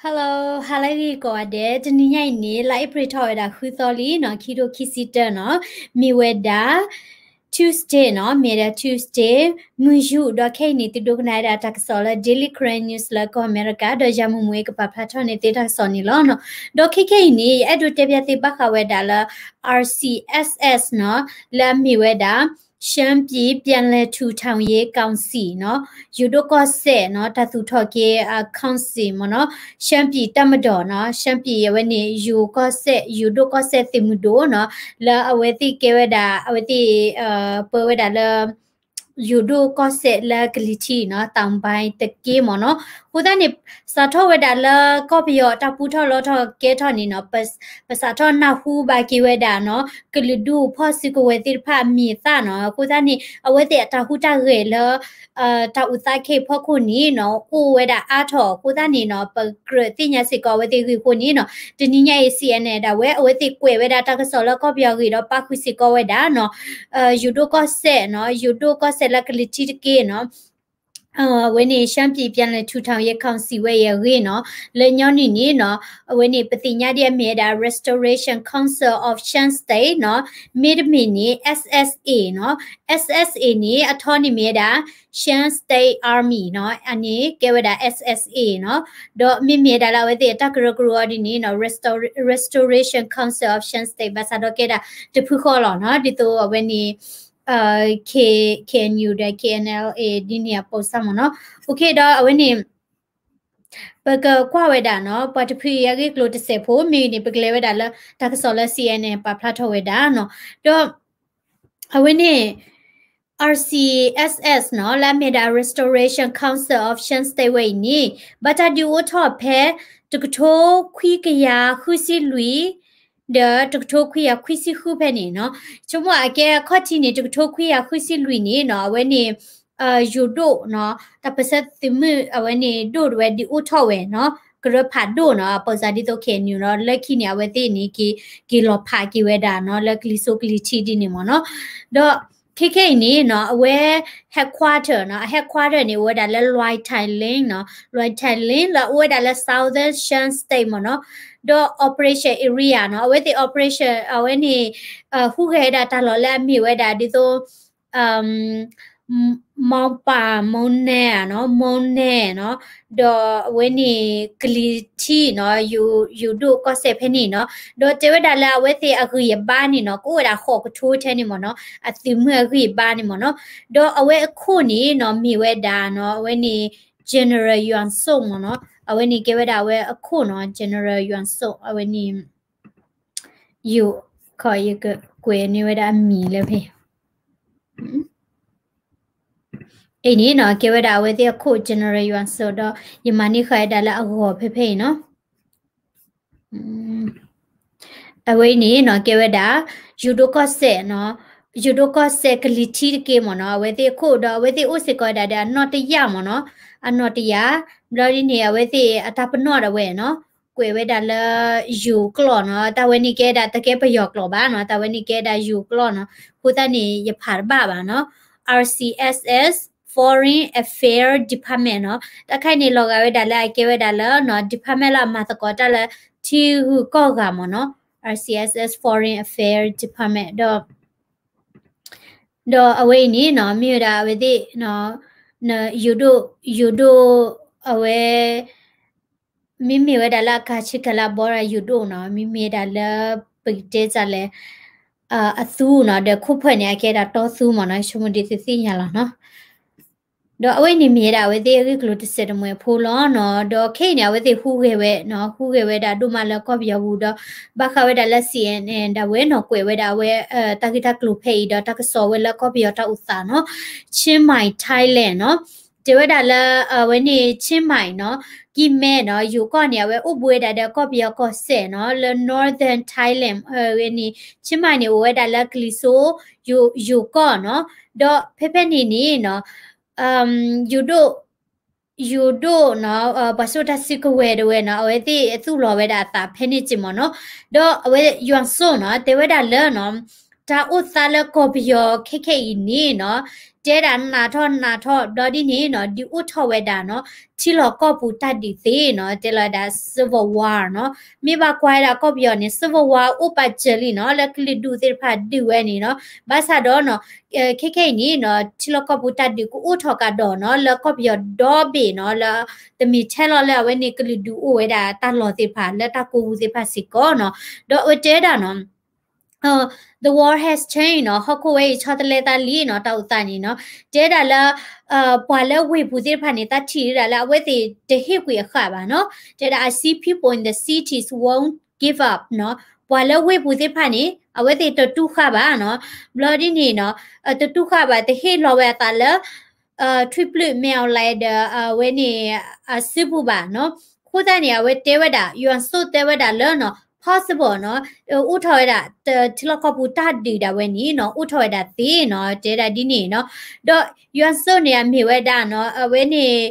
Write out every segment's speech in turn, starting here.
Hello, ဟါလၢအဂ့ၤကိးဂၤဒဲး, တနံၤညါအံၤန့ၣ် လါအ့ဖြ့ၣ်ထီၣ်ဝဲဒၣ်ဃုသီလံနီၤ, ခံထိခံဆံတၢနီၤ, မ့ၢ်ဝဲဒၣ် Tuesday နီၤ, မ့ၢ်ဝဲဒၣ် Tuesday, မုၢ်ယူာ်ဒီးခဲအံၤန့ၣ် သုဒိကနၣ်ဝဲဒၣ်တၢ်ကစီၣ်လၢ Daily Karen News လၢကီၢ်အမဲရကၤ, ဒီးယၤမုၢ်မုၢ်အံၤကပာ်ဖျါထီၣ်န့ၢ်သုတၢ်ကစီၣ်န့ၣ်လီၤနီၤ. ဒီးခဲခဲအံၤန့ၣ် ယအဲၣ်ဒိးတဲဖျါသုဘၣ်ဃးဝဲဒၣ်လၢ R C S S နီၤ, လၢအမ့ၢ်ဝဲဒၣ် ရှမ်းပြည်ပြန်လည်ထူထောင်ရေးကောင်စီနီၤ, ယိၤဒိၣ်ကီၢ်စဲၣ်နီၤ, တၢ်သူၣ်ထီၣ်က့ၤ အ council မ့ၢ်နီၤ, ရှမ်းပြည်တပ်မတော်နီၤ, ရှမ်းပြည် အဝဲန့ၣ် ယိၤကီၢ်စဲၣ်, ယိၤဒိၣ်ကီၢ်စဲၣ်သုးမုၢ်ဒိၣ်နီၤ, လၢအဝဲသ့ၣ်ကဲဝဲဒၣ်, အဝဲသ့ၣ် ပၢဝဲဒၣ်လၢ ယိၤဒိၣ်ကီၢ်စဲၣ်လၢကလံၤထံးနီၤ, တောင်ပိုင်းတက့ၢ်မ့ၢ်နီၤ. အဃိသတးန့ၣ် စးထီၣ်ဝဲဒၣ်လၢကီၢ်ပယီၤတၢ်ပူထီၣ်လီထီၣ်ကဲထီၣ်န့ၣ်နီၤ, ပစးထီၣ်နၢ်ဟူဘၣ်က့ၤဝဲဒၣ်နီၤ, ကလုာ်ဒူၣ်ဖီၣ်စုကဝဲၤသ့ၣ်တဖၣ်အမံၤအသၣ်နီၤ. အဃိသတးန့ၣ် အဝဲသ့ၣ်အတၢ်ဟူးတၢ်ဂဲၤလၢ တၢ်အိၣ်သးခဲအံၤဖီခိၣ်န့ၣ်နီၤ, အိၣ်ဝဲဒၣ်အါထီၣ်. အဃိသတးန့ၣ်နီၤ, ပကြၢးသ့ၣ်ညါစ့ၢ်ကီးအဝဲသ့ၣ်အဂ့ၢ်အဃိန့ၣ်နီၤ, တနံၤညါအံၤ C N N ဒၣ်ဝဲ အဝဲသ့ၣ်ကွဲးဝဲဒၣ်တၢ်ကစီၣ်လၢကီၢ်ပယီၤအဂ့ၢ်ဒီးပာ်ဃုာ်စ့ၢ်ကီးဝဲဒၣ်နီၤ, ယိၤဒိၣ်ကီၢ်စဲၣ်နီၤ, ယိၤဒိၣ်ကီၢ်စဲၣ်လၢကလံၤထံးတက့ၢ်နီၤ. အဝဲန့ၣ် ရှမ်းပြည်ပြန်လည်ထူထောင်ရေးကောင်စီ ဝဲအံၤအဂ့ၢ်နီၤ, လၢညီနုၢ်န့ၣ်နီၤ, အဝဲန့ၣ် ပသ့ၣ်ညါဒ်အမ့ၢ်ဝဲဒၣ် Restoration Council of Shan State နီၤ, မ့တမ့ၢ်န့ၣ် S S A နီၤ, S S A န့ၣ် အထီန့ၣ်မ့ၢ်ဝဲဒၣ် Shan State Army နီၤ, အန့ၣ်ကဲဝဲဒၣ် S S A နီၤ, ဒီးမ့မ့ၢ်ဝဲဒၣ်လၢအဝဲသ့ၣ်အတၢ်ကရၢကရိအီၤဒ်န့ၣ်နီၤ, Restor-, Restoration Council of Shan State ဘၣ်ဆၣ်ဒီးကဲဒၣ်တဖုဃီလီၤနီၤ, ဒ်သိးအဝဲန့ၣ် K-, K N U ဒီး K N L A ဒ်န့ၣ်အပိစၢ်မ့ၢ်နီၤ. OK ဒီးအဝဲန့ၣ် ပကကွၢ်ဝဲဒၣ်နီၤ, ပှၤတဖုအံၤအဂ့ၢ်ကျိၤတစဲးဖိ မ့ၢ်ဂ့ၤန့ၣ် ပကလဲၤဝဲဒၣ်လၢတၢ်ကစီၣ်လၢ C N N ပာ်ဖျါထီၣ်ဝဲဒၣ်နီၤ. ဒီးအဝဲန့ၣ် R C S S နီၤ, လၢအမ့ၢ်ဒၣ် Restoration Council of Shan State ဝဲအံၤန့ၣ် ဘၣ်တၢ်ဒုးအိၣ်ထီၣ်ဖဲ တကထိခွံကယၤဃုဆံလွံၢ် ဒီးတကထိခွံကယၤခွံဆံဃုဖဲန့ၣ်နီၤ. ဆိကမိၣ်အကဲအခီၣ်ထံးန့ၣ် တကထိခွံကယၤဃုဆံလွံၢ်န့ၣ်နီၤ, အဝဲန့ၣ် ယိၤဒိၣ်နီၤ, တၢ်ပၢၢ်ဆၢသုးမုၢ်အဝဲန့ၣ် ဒိၣ်တဝဲဒုးအိၣ်ထီၣ်ဝဲနီၤ, ကရၢဖးဒိၣ်နီၤ, အပိစၢ်ဒ်သိး K N U နီၤ, လၢခံန့ၣ် အဝဲသ့ၣ်န့ၣ် က့ၤ က့ၤလီၤဖးက့ၤဝဲဒၣ်နီၤ, လၢကလံၤစိးကလံၤထံးဒ်န့ၣ်မ့ၢ်နီၤ. ဒီးခဲခဲအံၤန့ၣ်နီၤ, အဝဲ headquarter နီၤ, အ headquarter န့ၣ် အိၣ်ဝဲဒၣ်လၢ လွိုင်တိုင်းလင်း နီၤ, လွိုင်တိုင်းလင်း လၢအအိၣ်ဝဲဒၣ်လၢ Southern Shan State မ့ၢ်နီၤ. ဒီး operation area နီၤ, အဝဲသ့ၣ် operation အဝဲန့ၣ် ဟူးဂဲၤဝဲဒၣ်တၢ်လီၢ်လၢအမ့ၢ်ဝဲဒၣ်ဒ်သိး မီပၢ် မီနဲနီၤ, မီနဲနီၤ, ဒီးအဝဲန့ၣ် ကလံၤထံးနီၤ, ယိၤဒိၣ်ကီၢ်စဲၣ်ဖဲန့ၣ်နီၤ, ဒီးတဲဝဲဒၣ်လၢအဝဲသ့ၣ်အဂံၢ်အဘါန့ၣ်နီၤ, ကအိၣ်ဝဲဒၣ်ဃိးကထိထဲန့ၣ်မ့ၢ်နီၤ, အသုးမုၢ်အဂံၢ်အဘါန့ၣ်မ့ၢ်နီၤ, ဒီးအဝဲအခိၣ်န့ၣ်နီၤ, မ့ၢ်ဝဲဒၣ်နီၤ, အဝဲန့ၣ် General Yuan Song မ့ၢ်နီၤ, အဝဲန့ၣ်ကဲဝဲဒၣ်အဝဲအခိၣ်နီၤ, General Yuan Song အဝဲန့ၣ် ယိၤ ခီ ယကကွဲးန့ၢ်ဝဲဒၣ်အမံၤလၢဖဲ အံၤန့ၣ်နီၤ, ကဲဝဲဒၣ်အဝဲသ့ၣ်အခိၣ် General Yuan Song ဒီး ယမၤန့ၢ်ဃာ်ဝဲဒၣ်လၢအဂီၤဖဲဖဲအံၤနီၤ. အဝဲအံၤန့ၣ်နီၤ, ကဲဝဲဒၣ် ယိၤဒိၣ်ကီၢ်စဲၣ်နီၤ, ယိၤဒိၣ်ကီၢ်စဲၣ်ကလံၤထံးတက့ၢ်မ့ၢ်နီၤ, အဝဲသ့ၣ်အခိၣ်ဒီး အဝဲသ့ၣ်အိၣ်စ့ၢ်ကီးဝဲဒၣ်ဒီးအနီၣ်တယၢ်မ့ၢ်နီၤ, အနီၣ်တယၢ်, ဘျီဒ်န့ၣ် အဝဲသ့ၣ်အတၢ်ပနီၣ်ဒၣ်ဝဲနီၤ ကွဲးဝဲဒၣ်လၢယိၤကျိာ်နီၤ, တၢ်ဝဲန့ၣ်ကဲဒၣ်တကဲပယီၤကျိာ်ဘၣ်နီၤ, တၢ်ဝဲန့ၣ်ကဲဒၣ်ယိၤကျိာ်နီၤ, အဃိသတးန့ၣ် ယဖးတဘၣ်ဘၣ်နီၤ, R C S S Foreign Affairs Department နီၤ, တၢ်ခါအံၤန့ၣ် လီၤဂာ်ဝဲဒၣ်လၢအကဲဝဲဒၣ်လၢနီၤ department လၢအမၤသကိးတၢ်လၢထံဂုၤကီၢ်ဂၤမ့ၢ်နီၤ, R C S S Foreign Affairs Department ဒီး ဒီးအဝဲအံၤန့ၣ်နီၤ မ့ၢ်ဝဲဒၣ်အဝဲသ့ၣ် ယိၤဒိၣ် ယိၤဒိၣ် အဝဲ မ့မ့ၢ်ဝဲဒၣ်လၢအကၤဆ့ကၤလၢအဘီရၤယိၤဒိၣ်နီၤ, မ့မ့ၢ်ဝဲဒၣ်လၢပကတဲတၢ်လဲၣ် အသူနီၤ, ဒီးခိၣ်ဖၢၣ်န့ၣ် အကဲဒၣ်တီသူမ့ၢ်နီၤ, ဆိကမိၣ်ဒ်သုသ့ၣ်ညါလီၤနီၤ. ဒီးအဝဲန့ၣ်မ့ၢ်ဝဲဒၣ်အဝဲသ့ၣ်အဂ့ၢ်ကျိၤတစဲးတမှဲၤဖိလီၤနီၤ, ဒီးခဲအံၤန့ၣ် အဝဲသ့ၣ်ဟူးဂဲၤဝဲနီၤ, ဟူးဂဲၤဝဲဒၣ်ဒိၣ်မးလၢကီၢ်ပယီၤပူၤဒီး ဘၣ်ဃးဝဲဒၣ်လၢ C N N ဒၣ်ဝဲနီၤ ကွဲးဝဲဒၣ်အဝဲ တၢ်ဂ့ၢ်တၢ်ကျိၤဖဲအံၤဒီးတၢ်ကစီၣ်ဝဲလၢကီၢ်ပယီၤတၢ်အိၣ်သးနီၤ, Chiang Mai Thailand နီၤ, တဲဝဲဒၣ်လၢ အဝဲန့ၣ် Chiang Mai နီၤ, ကံၢ်မဲနီၤ, ယိၤကီၢ်န့ၣ် အဝဲအိၣ်ဘူးဝဲဒၣ်ဒီးကီၢ်ပယီၤကီၢ်စဲၣ်နီၤ, လၢ Northern Thailand ဝဲန့ၣ် Chiang Mai န့ၣ် အိၣ်ဝဲဒၣ်လၢကလံၤစိး ယိၤကီၢ်နီၤ, ဒီးဖဲဖဲန့ၣ်န့ၣ်နီၤ ယိၤဒိၣ် ယိၤဒိၣ်နီၤ, ပှၤစိာ်တၢ်စုကဝဲၤဒၣ်ဝဲနီၤ, အဝဲသ့ၣ်အသူၣ်လီၤဝဲဒၣ်အသးဖဲန့ၣ်က့မ့ၢ်နီၤ, ဒီးအဝဲ ယွၤစိၣ်နီၤ, တဲဝဲဒၣ်လၢနီၤ, တၢ်အိၣ်သးလၢကီၢ်ပယီၤခဲခဲအံၤန့ၣ်နီၤ, တဲဒၣ်နးထီၣ်နးထီၣ်ဘျီဒ်န့ၣ်နီၤ ဒုးအိၣ်ထီၣ်ဝဲဒၣ်နီၤ ထံလီၢ်ကီၢ်ပူၤတၢ်ဒုးသ့နီၤ တဲလီၤဝဲဒၣ် civil war နီၤ. မ့ၢ်ဘၣ်ကွၢ်ဝဲဒၣ်ကီၢ်ပယီၤန့ၣ် civil war အိၣ်ပာ်စၢၤလံနီၤ လၢကလုာ်ဒူၣ်သ့ၣ်တဖၣ်ဒုးဝဲန့ၣ်နီၤ. ဘၣ်ဆၣ်ဒီးနီၤ ခဲခဲအံၤန့ၣ်နီၤ ထံလီၢ်ကီၢ်ပူၤတၢ်ဒုးကအိၣ်ထီၣ်ကဒီးနီၤ လၢကီၢ်ပယီၤဒီဘ့ၣ်နီၤ လၢ တမ့ၢ်ထဲလီၤလၢအဝဲန့ၣ်ကလုာ်ဒူၣ်အိၣ်ဝဲဒၣ်တၢ်လီၢ်သ့ၣ်တဖၣ် လၢတၢ်ကိးပူၤသ့ၣ်တဖၣ်စ့ၢ်ကီးနီၤ. ဒီးအဝဲတဲဒၣ်နီၤ the world has changed နီၤ ဟီၣ်ခိၣ်ဝဲအံၤဆီတလဲသးလံနီၤ တၢ်အိၣ်သးန့ၣ်နီၤ. တဲဒၣ်လၢ ပှၤလၢဝ့ၢ်ပူၤသ့ၣ်တဖၣ်န့ၣ် တၢ်ထံၣ်ဒၣ်လၢအဝဲသ့ၣ်တဟ့ၣ်ကွံာ်အဃာ်ဘၣ်နီၤ. တဲဒၣ် I see people in the cities won't give up နီၤ. ပှၤလၢဝ့ၢ်ပူၤသ့ၣ်တဖၣ်န့ၣ် အဝဲသ့ၣ်တတူၢ်ဃာ်ဘၣ်နီၤ. ဘျီဒ်န့ၣ်နီၤ တတူၢ်ဃာ်ဘၣ် တဟ့ၣ်လီၤဝဲအသးလၢ ထွံၣ်ပျုၢ် မ့ၢ်အီၤလဲၣ်ဒီး အဝဲန့ၣ် အစုပူၤဘၣ်နီၤ. အဃိသတးန့ၣ် အဝဲတဲဝဲဒၣ် ယွၤစိတဲဝဲဒၣ်လၢနီၤ possible နီၤ အိၣ်ထီၣ်ဝဲဒၣ် ထံလီၢ်ကီၢ်ပူၤတၢ်ဒုးဒၣ်ဝဲန့ၣ်နီၤ အိၣ်ထီၣ်ဝဲဒၣ်သ့နီၤ တဲဒၣ်ဒ်န့ၣ်နီၤ. ဒီးယွၤစိန့ၣ် အမ့ၢ်ဝဲဒၣ်နီၤ အဝဲန့ၣ်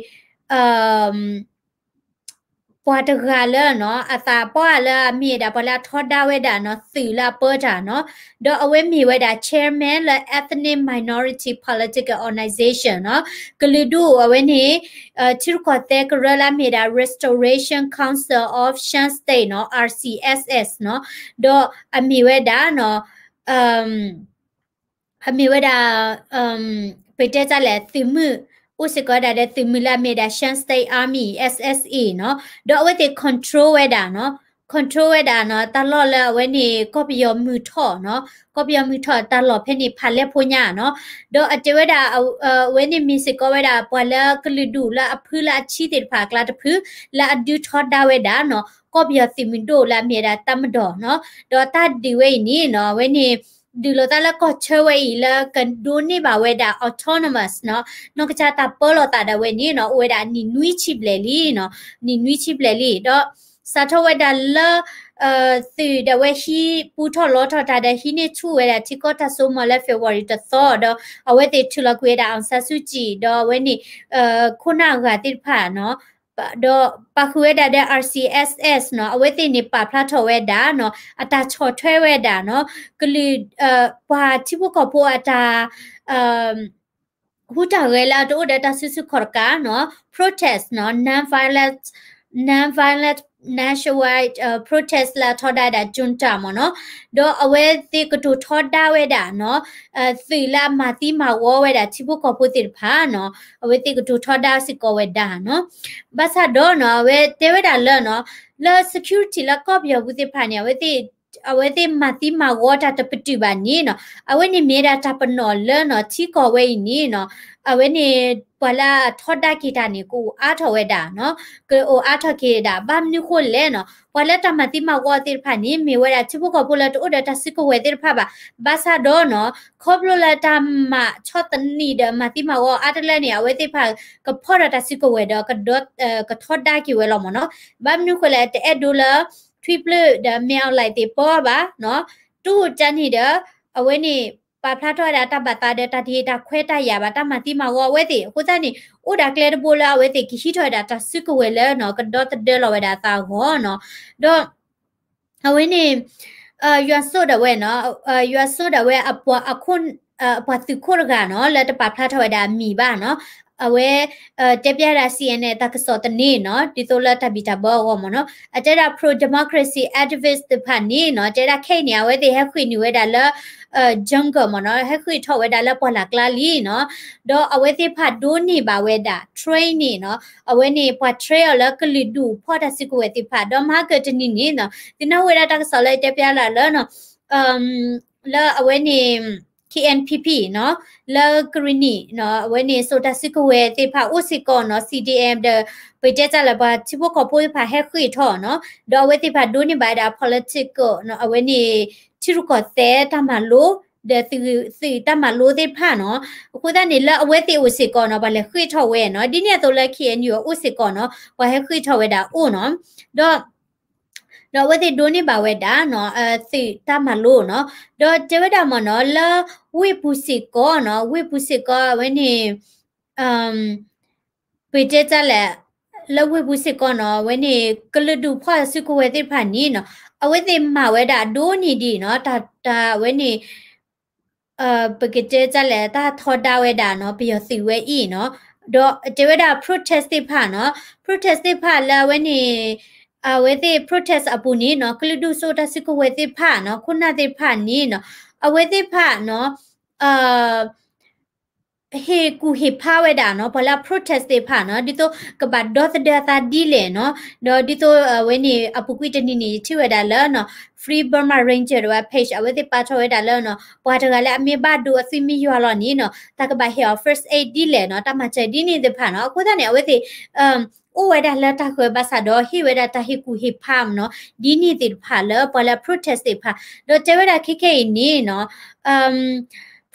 ပှၤတဂၤလၢနီၤ အသးပှၢ်လၢအမ့ၢ်ဒၣ်ပှၤလၢအထီဒါဝဲဒၣ်နီၤ သုးလၢအပၢတၢ်နီၤ. ဒီးအဝဲမ့ၢ်ဝဲဒၣ် chairman လၢ Ethnic Minority Political Organization နီၤ ကလုာ်ဒူၣ်အဝဲန့ၣ် ထံရူၢ်ကီၢ်သဲးကရၢလၢအမ့ၢ်ဒၣ် Restoration Council of Shan State နီၤ R C S S နီၤ. ဒီးအမ့ၢ်ဝဲဒၣ်နီၤ အမ့ၢ်ဝဲဒၣ် ပတဲတၢ်လဲၣ် သုးမုၢ် အိၣ်စ့ၢ်ကီးဝဲဒၣ်ဒီးသုးမုၢ်လၢအမ့ၢ်ဒၣ် Shan State Army S S A နီၤ. ဒီးအဝဲသ့ၣ် control ဝဲဒၣ်နီၤ control ဝဲဒၣ်နီၤ တၢ်လီၢ်လၢအဝဲန့ၣ် ကီၢ်ပယီၤမုၢ်ထီၣ်နီၤ ကီၢ်ပယီၤမုၢ်ထီၣ်တၢ်လီၢ်ဖဲန့ၣ် ဖးလဲၢ်ဖိညါနီၤ. ဒီးအတဲဝဲဒၣ် အဝဲန့ၣ်မ့ၢ်စ့ၢ်ကီးဝဲဒၣ် ပှၤလၢကလုာ်ဒူၣ်လၢအဖုလၢအဆံသ့ၣ်တဖၣ်အကျါတဖု လၢအဒုးထီဒါဝဲဒၣ်နီၤ ကီၢ်ပယီၤသုးမုၢ်ဒိၣ်လၢအမ့ၢ်ဝဲဒၣ် တပ်မတော် နီၤ. ဒီးတၢ်ဒုးဝဲအံၤန့ၣ်နီၤ အဝဲန့ၣ် ဒုးလိာ်သးလၢကီၢ်ဆၢဝဲအံၤ လၢကဒိးန့ၢ်ဘၣ်ဝဲဒၣ် autonomous နီၤ နီၢ်ကစၢ်တၢ်ပၢလီၤသးဒၣ်ဝဲန့ၣ်နီၤ အိၣ်ဝဲဒၣ်နံၣ်နွံဆံဘျဲၣ်လံနီၤ နံၣ်နွံဆံဘျဲၣ်လံ. ဒီးစးထီၣ်ဝဲဒၣ်လၢ သုးဒၣ်ဝဲဟံးပူထီၣ်လီထီၣ်တၢ်ဒီး ဟံးန့ၢ်ဆူၣ်ဝဲဒၣ်ထံကီၢ်တၢ်စိကမီၤလၢ February တသီ ဒီးအဝဲသ့ၣ်ထုးလီၤကွံာ်ဝဲဒၣ် အောင်ဆန်းစုကြည် ဒီးအဝဲန့ၣ် ခိၣ်နၢ်အဂၤသ့ၣ်တဖၣ်နီၤ ဒီးပာ်ဃုာ်ဝဲဒၣ်ဒီး R C S S နီၤ အဝဲသ့ၣ်န့ၣ်ပာ်ဖျါထီၣ်ဝဲဒၣ်နီၤ အတၢ်ဆီၣ်ထွဲဝဲဒၣ်နီၤ ကလုာ် ပှၤထံဖိကီၢ်ဖိအတၢ် ဟူးတၢ်ဂဲၤလၢအတအိၣ်ဒီးတၢ်စုဆူၣ်ခီၣ်တကးနီၤ protest နီၤ non-violent non-violent nationwide protest လၢအထီဒါဒၣ် junta မ့ၢ်နီၤ ဒီးအဝဲသ့ၣ်ကတိၤထီဒါဝဲဒၣ်နီၤ သုးလၢအမၤသံမၤဝီဝဲဒၣ်ထံဖိကီၢ်ဖိသ့ၣ်တဖၣ်နီၤ အဝဲသ့ၣ်ကတိၤထီဒါစ့ၢ်ကီးဝဲဒၣ်နီၤ ဘၣ်ဆၣ်ဒီးနီၤ အဝဲတဲဝဲဒၣ်လၢနီၤ လၢ security လၢကီၢ်ပယီၤပူၤသ့ၣ်တဖၣ်န့ၣ် အဝဲသ့ၣ် အဝဲသ့ၣ်မၤသံမၤဝီတၢ်တပတုာ်ဘၣ်န့ၣ်နီၤ အဝဲန့ၣ်မ့ၢ်ဒၣ်တၢ်ပနီၣ်လၢနီၤ ထံကီၢ်ဝဲအံၤန့ၣ်နီၤ အဝဲန့ၣ် ပှၤလၢအထီဒါက့ၤတၢ်န့ၣ် ကအိၣ်အါထီၣ်ဝဲဒၣ်နီၤ ကအိၣ်အါထီၣ်က့ၤဒၣ် ဘၣ်မနုၤဃိလဲၣ်နီၤ ပှၤလၢတၢ်မၤသံမၤဝီသ့ၣ်တဖၣ်န့ၣ် မ့ၢ်ဝဲဒၣ်ထံဖိကီၢ်ဖိလၢတအိၣ်ဒီးတၢ်စုကဝဲၤသ့ၣ်တဖၣ်ဘၣ် ဘၣ်ဆၣ်ဒီးနီၤ ခီဖျိလၢတၢ်မၤဆီၣ်သနံးဒီးမၤသံမၤဝီအါတလၢန့ၣ် အဝဲသ့ၣ်တဖၣ်ကဖီၣ်ဒီးတၢ်စုကဝဲၤဒီး ကထီဒါက့ၤဝဲလီၤမ့ၢ်နီၤ ဘၣ်မနုၤဃိလဲၣ် တအဲၣ်ဒိးလၢ ထွံၣ်ပျုၢ်ဒီး မင်းအောင်လှိုင် သ့ၣ်ပၢဘၣ်နီၤ တူၢ်တၢ်န့ၣ်ဒီး အဝဲန့ၣ် ပာ်ဖျါထီၣ်ဝဲဒၣ်တၢ်ဘၣ်သးဒီးတၢ်တ့တၢ်ခွဲးတၢ်ယာ်ဘၣ် တၢ်မၤသံမၤဝီအဝဲသ့ၣ် အဃိသတးန့ၣ် အိၣ်ဒၣ်ကျဲတဘိလၢအဝဲသ့ၣ်ကဟံးထီၣ်ဝဲဒၣ်တၢ်စုကဝဲၤလၢနီၤ ကဒီသဒၢလီၤဝဲဒၣ်အသးအဂီၢ်နီၤ ဒီး အဝဲန့ၣ် ယွၤစိဒၣ်ဝဲနီၤ ယွၤစိဒၣ်ဝဲအပှၤအခိၣ် အပှၤသုးခိၣ်တဂၤနီၤ လၢတပာ်ဖျါထီၣ်ဝဲဒၣ်အမံၤဘၣ်နီၤ အဝဲ တဲပျါဒၣ် C N N တၢ်ကစီၣ်သန့နီၤ ဒ်သိးလၢတၢ်ဘံၣ်တၢ်ဘၢအဂီၢ်မ့ၢ်နီၤ အတဲဒၣ် pro democracy activist တဖၣ်န့ၣ်နီၤ တဲဒၣ်ခဲအံၤန့ၣ် အဝဲသ့ၣ်ဟဲဃ့ၢ်နုာ်ဝဲဒၣ်လၢ jungle မ့ၢ်နီၤ ဟဲဃ့ၢ်ထီၣ်ဝဲဒၣ်လၢပှၢ်လၢ်ကျါလံနီၤ ဒီးအဝဲသ့ၣ်တဖၣ်ဒိးန့ၢ်ဘၣ်ဝဲဒၣ် train န့ၣ်နီၤ အဝဲန့ၣ် ပှၤ train အီၤလၢကလုာ်ဒူၣ်ဖီၣ်တၢ်စုကဝဲၤသ့ၣ်တဖၣ် ဒီးမဟါကတနံၤန့ၣ်နီၤ သနာ်ဝဲဒၣ်တၢ်ကစီၣ်လၢတဲပျါလၢ်လၢနီၤ လၢအဝဲန့ၣ် K N P P နီၤ လၢကရံၣ်နံၣ်နီၤ အဝဲန့ၣ် စိာ်တၢ်စုကဝဲၤသ့ၣ်တဖၣ်အိၣ်စ့ၢ်ကီးနီၤ C D M ဒီး ပတဲတၢ်လၢပှၤထံဖိကီၢ်ဖိသ့ၣ်တဖၣ်ဟဲဃ့ၢ်ထီၣ်နီၤ ဒီးအဝဲသ့ၣ်တဖၣ်ဒိးန့ၢ်ဘၣ်ဝဲဒၣ် political နီၤ အဝဲန့ၣ် ထံရူၢ်ကီၢ်သဲးတၢ်မၤလိ ဒီးသုးတၢ်မၤလိသ့ၣ်တဖၣ်နီၤ အဃိသတးန့ၣ် လၢအဝဲသ့ၣ်အိၣ်စ့ၢ်ကီးနီၤ ပှၤလဲၤဃ့ၢ်ထီၣ်ဝဲနီၤ ဒ်န့ၣ်အသိးလၢ K N U အိၣ်စ့ၢ်ကီးနီၤ ပှၤဟဲဃ့ၢ်ထီၣ်ဝဲဒၣ်အိၣ်နီၤ ဒီး ဒီးအဝဲသ့ၣ်ဒိးန့ၢ်ဘၣ်ဝဲဒၣ်နီၤ သုးတၢ်မၤလိနီၤ ဒီးတဲဝဲဒၣ်မ့ၢ်နီၤ လၢဝ့ၢ်ပူၤစ့ၢ်ကီးနီၤ ဝ့ၢ်ပူၤစ့ၢ်ကီးအဝဲန့ၣ် ပတဲတၢ်လဲၣ် လၢဝ့ၢ်ပူၤစ့ၢ်ကီးနီၤ အဝဲန့ၣ် ကလုာ်ဒူၣ်ဖီၣ်စုကဝဲၤသ့ၣ်တဖၣ်န့ၣ်နီၤ အဝဲသ့ၣ်မၤဝဲဒၣ်ဒိၣ်န့ၢ်ဒံးနီၤ တၢ်တၢ်အဝဲန့ၣ် ပကတဲတၢ်လဲၣ် တၢ်ထီဒါဝဲဒၣ်နီၤ ပယီၤသုးဝဲအံၤနီၤ, ဒီးတဲဝဲဒၣ် protest သ့ၣ်တဖၣ်နီၤ, protest သ့ၣ်တဖၣ်လၢအဝဲန့ၣ် အဝဲသ့ၣ် protest အပူၤန့ၣ်နီၤ ကလုာ်ဒူၣ်စိတၢ်စုကဝဲၤသ့ၣ်တဖၣ်နီၤ ခိၣ်နၢ်သ့ၣ်တဖၣ်န့ၣ်နီၤ အဝဲသ့ၣ်တဖၣ်နီၤ ဟ့ၣ်ကူၣ်ဟ့ၣ်ဖးဝဲဒၣ်နီၤ ပှၤလၢအ protest သ့ၣ်တဖၣ်နီၤ ဒ်သိးကဘၣ်ဒီသဒၢအသးဒ်လဲၣ်နီၤ, ဒီးဒ်သိးအဝဲန့ၣ် အပူၤကွံာ်တနံၤန့ၣ် ယထံၣ်ဝဲဒၣ်လၢနီၤ Free Burma Ranger ဒီးဝဲ page အဝဲသ့ၣ်ပာ်ထီၣ်ဝဲဒၣ်လၢနီၤ ပှၤတဂၤလၢအမ့ၢ်ဘၣ်ဒိအသွံၣ်မ့ၢ်ယွၤလီၤန့ၣ်နီၤ တၢ်ကဘၣ်ဟ့ၣ်အီၤ first aid ဒ်လဲၣ်နီၤ တၢ်မၤစၢၤဒ်န့ၣ်သ့ၣ်တဖၣ်နီၤ, အဃိသတးန့ၣ် အဝဲသ့ၣ် အိၣ်ဝဲဒၣ်လၢတၢ်ဃၢၤဘၣ်ဆၣ်ဒီး ဟ့ၣ်ဝဲဒၣ်တၢ်ဟ့ၣ်ကူၣ်ဟ့ၣ်ဖးနီၤ ဒ်န့ၣ်သ့ၣ်တဖၣ်လၢပှၤလၢအ protest သ့ၣ်တဖၣ်, ဒီးတဲဝဲဒၣ်ခဲခဲအံၤန့ၣ်နီၤ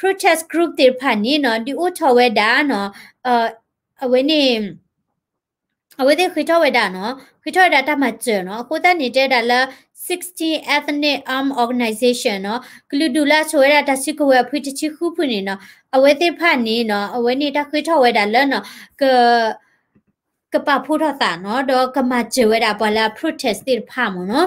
protest group သ့ၣ်တဖၣ်န့ၣ်နီၤ ဒုးအိၣ်ထီၣ်ဝဲဒၣ်နီၤ အဝဲန့ၣ် အဝဲသ့ၣ်ဃ့ထီၣ်ဝဲဒၣ်နီၤ ဃ့ထီၣ်ဝဲဒၣ်တၢ်မၤစၢၤနီၤ, အဃိသတးန့ၣ်တဲဒၣ်လၢ sixteen ethnic armed organization နီၤ ကလုာ်ဒူၣ်လၢအဆိၣ်ဝဲဒၣ်တၢ်စုကဝဲၤအဖုတဆံဃုဖုန့ၣ်နီၤ အဝဲသ့ၣ်တဖၣ်န့ၣ်နီၤ အဝဲန့ၣ်တၢ်ဃ့ထီၣ်ဝဲဒၣ်လၢနီၤ က ကပာ်ဖှိၣ်ထီၣ်သးနီၤ ဒီးကမၤစၢၤဝဲဒၣ်ပှၤလၢအ protest သ့ၣ်တဖၣ်မ့ၢ်နီၤ,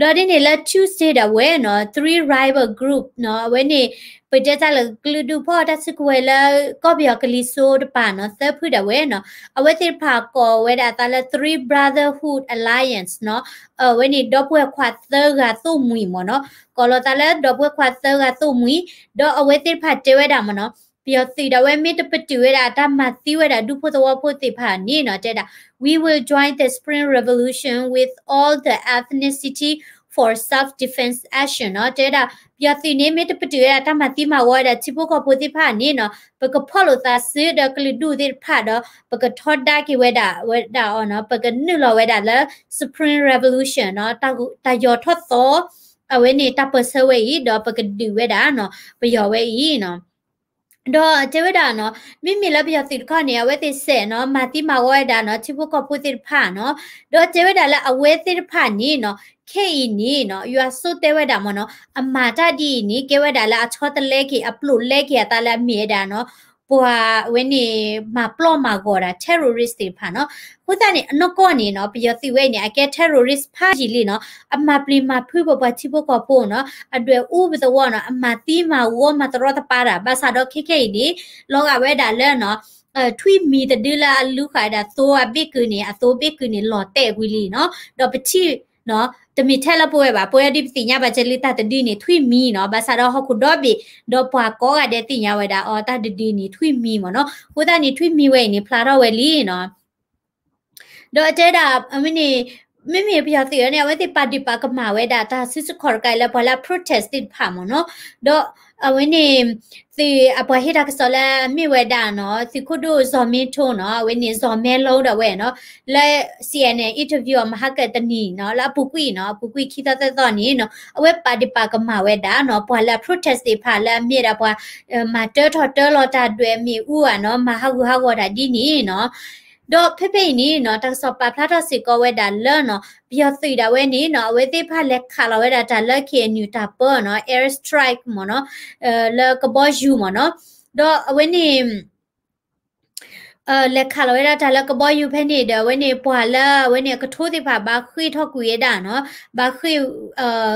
ဘျီဒ်န့ၣ်လၢ Tuesday ဒၣ်ဝဲနီၤ Three Rebel Group နီၤ အဝဲန့ၣ် ပတဲတၢ်လၢကလုာ်ဒူၣ်ဖီၣ်တၢ်စုကဝဲၤလၢကီၢ်ပယီၤကလံၤစိးတပၤနီၤ သၢဖုဒၣ်ဝဲနီၤ အဝဲသ့ၣ်တဖၣ်ကိးဝဲဒၣ်အသးလၢ Three Brotherhood Alliance နီၤ အဝဲန့ၣ်ဒီပုၢ်ဝဲၢ်ခွါသၢဂၤသိၣ်မှံၤမ့ၢ်နီၤ ကိးလီၤသးလၢဒီပုၢ်ဝဲၢ်ခွါသၢဂၤသိၣ်မှံၤ ဒီးအဝဲသ့ၣ်တဖၣ်တဲဝဲဒၣ်မ့ၢ်နီၤ ပယီၤသုးဒၣ်ဝဲမ့ၢ်တပတုာ်ဝဲဒၣ်တၢ်မၤသံဝဲဒၣ်ဒူဖိသဝီဖိသ့ၣ်တဖၣ်န့ၣ်နီၤ တဲဒၣ် We will join the Spring Revolution with all the ethnicity for self-defense action နီၤ တဲဒၣ် ပယီၤသုးန့ၣ်မ့ၢ်တပတုာ်ဝဲဒၣ်တၢ်မၤသံမၤဝီဝဲဒၣ်ထံဖိကီၢ်ဖိသ့ၣ်တဖၣ်န့ၣ်နီၤ ပကဖီၣ်လိာ်သးစုဒီးကလုာ်ဒူၣ်သ့ၣ်တဖၣ်ဒီး ပကထီဒါက့ၤဝဲဒၣ်ဝဲဒၣ်အီၤနီၤ ပကနုာ်လီၤဝဲဒၣ်လၢ Spring Revolution နီၤ တၢ်ယီၤထီၣ်သီ အဝဲန့ၣ်တၢ်ပၢၢ်ဆၢဝဲအံၤ ဒီးပကဒုးဝဲဒၣ်နီၤ ပယီၤဝဲအံၤနီၤ ဒီးတဲဝဲဒၣ်နီၤ မ့မ့ၢ်လၢပယီၤသုးတခီန့ၣ် အဝဲသ့ၣ်စဲးနီၤ မၤသံမၤဝီဝဲဒၣ်နီၤ ထံဖိကီၢ်ဖိသ့ၣ်တဖၣ်နီၤ ဒီးတဲဝဲဒၣ်လၢအဝဲသ့ၣ်တဖၣ်န့ၣ်နီၤ ခဲအံၤန့ၣ်နီၤ ယွၤစိတဲဝဲဒၣ်မ့ၢ်နီၤ အမၤတၢ်ဒ်အံၤန့ၣ် ကဲဝဲဒၣ်လၢအဆီတလဲက့ၤ အပျိာ်လဲက့ၤအသးလၢအမ့ၢ်ဝဲဒၣ်နီၤ ပှၤဝဲန့ၣ် မၤပျီၢ်မၤဂီၤဒၣ် terrorist သ့ၣ်တဖၣ်နီၤ အဃိသတးန့ၣ် အနီၢ်ကီၢ်န့ၣ်နီၤ ပယီၤသုးဝဲအံၤန့ၣ် အကဲ terrorist ဖးယံာ်လံနီၤ အမၤပျံၤမၤဖုးပပှၤထံဖိကီၢ်ဖိနီၤ အဒွဲၣ်အူပသဝီနီၤ အမၤသံမၤဝီမၤတရီတပါတၢ် ဘၣ်ဆၣ်ဒီးခဲခဲအံၤန့ၣ် လီၤဂာ်ဝဲဒၣ်လၢနီၤ ထွံၣ်မံၤတဒုလၢအလူၤဃာ်ဝဲဒၣ်သိအဘ့ၣ်ကုာ်န့ၣ် အသိဘ့ၣ်ကုာ်န့ၣ် လီၤတဲာ်ဝံၤလံနီၤ ဒီးပထံၣ် တမ့ၢ်ထဲလၢပဝဲဘၣ် ပဝဲဒ်ပသ့ၣ်ညါဘၣ်ကဲလံ တၢ်တဒုန့ၣ် ထွံၣ်မံၤနီၤ ဘၣ်ဆၣ်ဒီးဟီၣ်ခိၣ်ဒီဘ့ၣ် ဒီးပှၤကိးဂၤဒဲးသ့ၣ်ညါဝဲဒၣ်အီၤ တၢ်တဒုန့ၣ် ထွံၣ်မံၤမ့ၢ်နီၤ အဃိသတးန့ၣ် ထွံၣ်မံၤဝဲအံၤန့ၣ် ဖျါထီၣ်ဝဲလံနီၤ ဒီးအတဲဒၣ် အဝဲန့ၣ် မ့မ့ၢ်ပယီၤသုးန့ၣ် အဝဲသ့ၣ်ပာ်ဒ့ၣ်ပာ်ကမၣ်ဝဲဒၣ် တၢ်စုဆူၣ်ခီၣ်တကးလၢပှၤလၢအ protest သ့ၣ်တဖၣ်မ့ၢ်နီၤ ဒီးအဝဲန့ၣ် သုးအပှၤဟ့ၣ်တၢ်ကစီၣ်လၢအမ့ၢ်ဝဲဒၣ်နီၤ သုးခိၣ်ဒိၣ် ဇော်မင်းထွန်း နီၤ အဝဲန့ၣ် ဇော်မဲလိဒၣ်ဝဲနီၤ လၢ CNN interview အီၤ မဟါကတနံၤနီၤ လၢအပူၤကွံာ်နီၤ အပူၤကွံာ်ခံသီသၢသီန့ၣ်နီၤ အဝဲပာ်ဒ့ၣ်ပာ်ကမၣ်ဝဲဒၣ်နီၤ ပှၤလၢအ protest သ့ၣ်တဖၣ်လၢအမ့ၢ်ဝဲဒၣ်ပှၤ မၤတၢထီၣ်တၢလီၤတၢ်ဒွဲၣ်မ့ၣ်အူဧါနီၤ မၤဟးဂူာ်ဟးဂီၤတၢ်ဒ်န့ၣ်နီၤ ဒီးဖဲဖဲအံၤန့ၣ်နီၤ တၢ်ကစီၣ်ပာ်ဖျါထီၣ်စ့ၢ်ကီးဝဲဒၣ်လၢနီၤ ပယီၤသုးဒၣ်ဝဲန့ၣ်နီၤ အဝဲသ့ၣ်တဖၣ်လဲၤခးလီၤဝဲဒၣ်တၢ်လၢ K N U တၢ်ပၢနီၤ air strike မ့ၢ်နီၤ လၢကဘီယူၤမ့ၢ်နီၤ ဒီးအဝဲန့ၣ် လဲၤခးလီၤဝဲဒၣ်တၢ်လၢကဘီယူၤဖဲန့ၣ်ဒီး အဝဲန့ၣ်ပှၤလၢအဝဲန့ၣ်အကထိသ့ၣ်တဖၣ် ဘၣ်ဃ့ၢ်ထီၣ်ကွံာ်ဝဲဒၣ်နီၤ ဘၣ်ဃ့ၢ်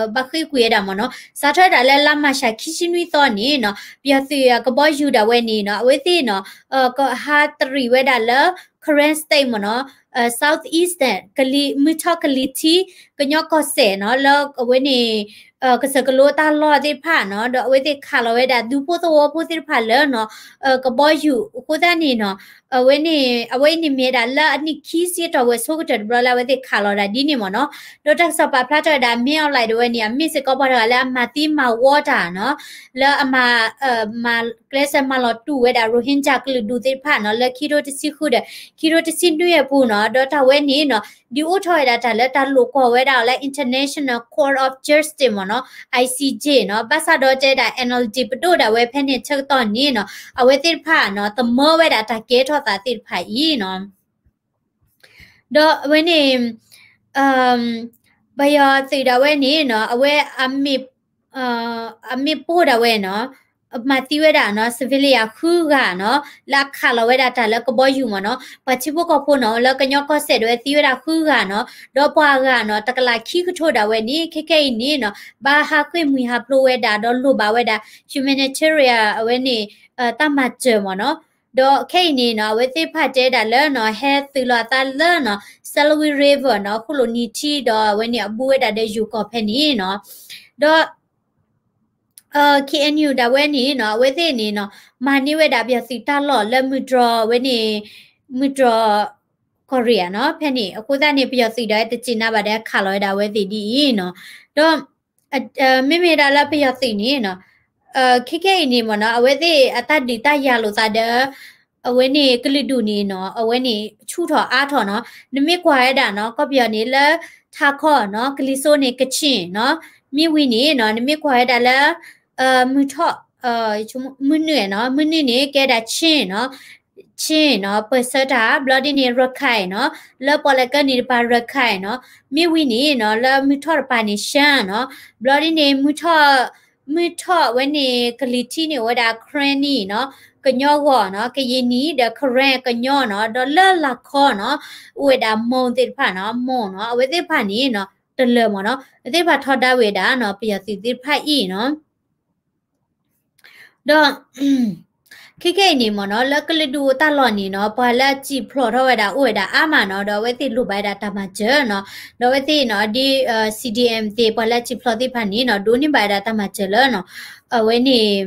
ဘၣ်ဃ့ၢ်ကွံာ်ဝဲဒၣ်မ့ၢ်နီၤ စးထီၣ်ဝဲဒၣ်လၢလါမၢ်ၡးခံဆံနွံသီန့ၣ်နီၤ ပယီၤသုးအကဘီယူၤဒၣ်ဝဲန့ၣ်နီၤ အဝဲသ့ၣ်နီၤ ကဟးတရံးဝဲဒၣ်လၢ Karen State မ့ၢ်နီၤ South East ကလံၤ မုၢ်ထီၣ်ကလံၤထံး ကညီကီၢ်စဲၣ်နီၤ လၢအဝဲန့ၣ် ကစၢၢ်ကလိအတၢ်လီၢ်သ့ၣ်တဖၣ်နီၤ ဒီးအဝဲသ့ၣ်ခးလီၤဝဲဒၣ်ဒူဖိသဝီဖိသ့ၣ်တဖၣ်လၢနီၤ ကဘီယူၤအဃိသတးန့ၣ်နီၤ အဝဲန့ၣ် အဝဲအံၤန့ၣ်မ့ၢ်ဝဲဒၣ်လၢအနံၣ်ခံဆံအတီၢ်ဝဲဆိကတၢၢ်တဘျီလၢအဝဲသ့ၣ်ခးလီၤဒၣ်ဒ်န့ၣ်မ့ၢ်နီၤ ဒီးတၢ်ကစီၣ်ပာ်ဖျါထီၣ်ဝဲဒၣ် မင်းအောင်လှိုင် ဒၣ်ဝဲန့ၣ် အမ့ၢ်စ့ၢ်ကီးပှၤတဂၤလၢအမၤသံမၤဝီတၢ်နီၤ လၢအမၤ မၤကျဲးစၢးမၤလီၤတူာ်ဝဲဒၣ် Rohingya ကလုာ်ဒူၣ်သ့ၣ်တဖၣ်နီၤ လၢခံထိတဆံဃုဒီး ခံထိတဆံနွံအပူၤနီၤ ဒီးတၢ်ဝဲန့ၣ်နီၤ ဒုးအိၣ်ထီၣ်ဝဲဒၣ်တၢ်လၢတၢ်လိာ်ကွီၢ်ဝဲဒၣ်အီၤလၢ International Court of Justice မ့ၢ်နီၤ I C J နီၤ ဘၣ်ဆၣ်ဒီးတဲဒၣ် N L D ပဒိၣ်ဒၣ်ဝဲဖဲန့ၣ်ဆၢကတီၢ်န့ၣ်နီၤ အဝဲသ့ၣ်တဖၣ်နီၤ သမၢဝဲဒၣ်တၢ်ကဲထီၣ်သးသ့ၣ်တဖၣ်အံၤနီၤ ဒီးအဝဲန့ၣ် ပယီၤသုးဒၣ်ဝဲန့ၣ်နီၤ အဝဲ အမ့ၢ်ပိၢ်ဒၣ်ဝဲနီၤ မၤသံဝဲဒၣ်နီၤ civilian ဃုဂၤနီၤ လၢအခးလီၤဝဲဒၣ်တၢ်လၢကဘီယူၤမ့ၢ်နီၤ ပှၤထံဖိကီၢ်ဖိနီၤ လၢကညီကီၢ်စဲၣ်ဒၣ်ဝဲသံဝဲဒၣ်ဃုဂၤနီၤ ဒီးပှၤဂၤနီၤ တကလးခံကထိဒၣ်ဝဲန့ၣ် ခဲခဲအံၤန့ၣ်နီၤ ဘၣ်ဟးဃ့ၢ်မှံဟးဖျိးဝဲဒၣ် ဒီးလိၣ်ဘၣ်ဝဲဒၣ် humanitarian အဝဲန့ၣ် တၢ်မၤစၢၤမ့ၢ်နီၤ ဒီးခဲအံၤန့ၣ်နီၤ အဝဲသ့ၣ်တဖၣ်တဲဒၣ်လၢနီၤ ဟဲသုးလီၤအသးလၢနီၤ Salween River နီၤ ဃိၣ်လိာ်နံၤထံဒီးအဝဲန့ၣ်အဘူးဝဲဒၣ်ဒီးယိၤကီၢ်ဖဲန့ၣ်နီၤ ဒီး KNU ဒၣ်ဝဲန့ၣ်နီၤ အဝဲသ့ၣ်န့ၣ်နီၤ မၤန့ၢ်ဝဲဒၣ်ပယီၤသုးတၢ်လီၢ်လၢမုၢ်တြီၤဝဲန့ၣ် မုၢ်တြီၤ ကီၢ်ရ့ၣ်ဧါနီၤ ဖဲန့ၣ် အဃိသတးန့ၣ် ပယီၤသုးဒၣ်ဝဲတစံးနါဘၣ်ဒီး ခးလီၤဝဲဒၣ်အဝဲသ့ၣ်ဒ်အံၤနီၤ ဒီး မ့မ့ၢ်ဒၣ်လၢပယီၤသုးန့ၣ်နီၤ ခဲခဲအံၤန့ၣ်မ့ၢ်နီၤ အဝဲသ့ၣ်အတၢ်ဒုးတၢ်ယၤလိာ်သးဒီး အဝဲန့ၣ်ကလုာ်ဒူၣ်န့ၣ်နီၤ အဝဲန့ၣ်ဆူၣ်ထီၣ်အါထီၣ်နီၤ နမ့ၢ်ကွၢ်ဝဲဒၣ်နီၤ ကီၢ်ပယီၤန့ၣ်လၢ ထးခီနီၤ ကလံၤစိးန့ၣ် ကချ့ၣ်နီၤ မ့ၢ်ဝံၤန့ၣ်နီၤ နမ့ၢ်ကွၢ်ဝဲဒၣ်လၢ မုၢ်ထီၣ် မုၢ်နုာ်နီၤ မုၢ်နုာ်န့ၣ် ကဲဒၣ် ချင်းနီၤ ချင်းနီၤ ပၢၢ်ဆၢတၢ် ဘျီဒ်န့ၣ် ရခိုင်နီၤ လၢပီၣ်လဲၣ်ကၢန့ၣ်တပၤ ရခိုင်နီၤ မ့ၢ်ဝံၤန့ၣ်နီၤ လၢမုၢ်ထီၣ်တပၤန့ၣ် ရှမ်းနီၤ ဘျီဒ်န့ၣ် မုၢ်ထီၣ် မုၢ်ထီၣ်ဝဲန့ၣ် ကလံၤထံးန့ၣ်အိၣ်ဝဲဒၣ် ခရ့ၣ်နံၣ်နီၤ ကညီဂီၢ်နီၤ ကရင်နီၤ ဒီး Karen ကညီနီၤ ဒီးလၢလာ်ခီနီၤ အိၣ်ဝဲဒၣ် မွန်သ့ၣ်တဖၣ်နီၤ မွန်နီၤ အဝဲသ့ၣ်တဖၣ်န့ၣ်နီၤ တလၢာ်မ့ၢ်နီၤ အဝဲသ့ၣ်တဖၣ်ထီဒါဝဲဒၣ်နီၤ ပယီၤသုးသ့ၣ်တဖၣ်အံၤနီၤ ဒီး ခဲခဲအံၤန့ၣ်မ့ၢ်နီၤ လၢကလုာ်ဒူၣ်တၢ်လီၢ်န့ၣ်နီၤ ပှၤလၢအစံာ်ဖျိးထီၣ်ဝဲဒၣ်အိၣ်ဝဲဒၣ်အါမးနီၤ ဒီးအဝဲသ့ၣ်လိၣ်ဘၣ်ဝဲဒၣ်တၢ်မၤစၢၤနီၤ ဒီးအဝဲသ့ၣ်နီၤ ဒ် CDM သ့ၣ် ပှၤလၢအစံာ်ဖျိးသ့ၣ်တဖၣ်န့ၣ်နီၤ ဒိးန့ၢ်ဘၣ်ဝဲဒၣ်တၢ်မၤစၢၤလၢနီၤ အဝဲန့ၣ်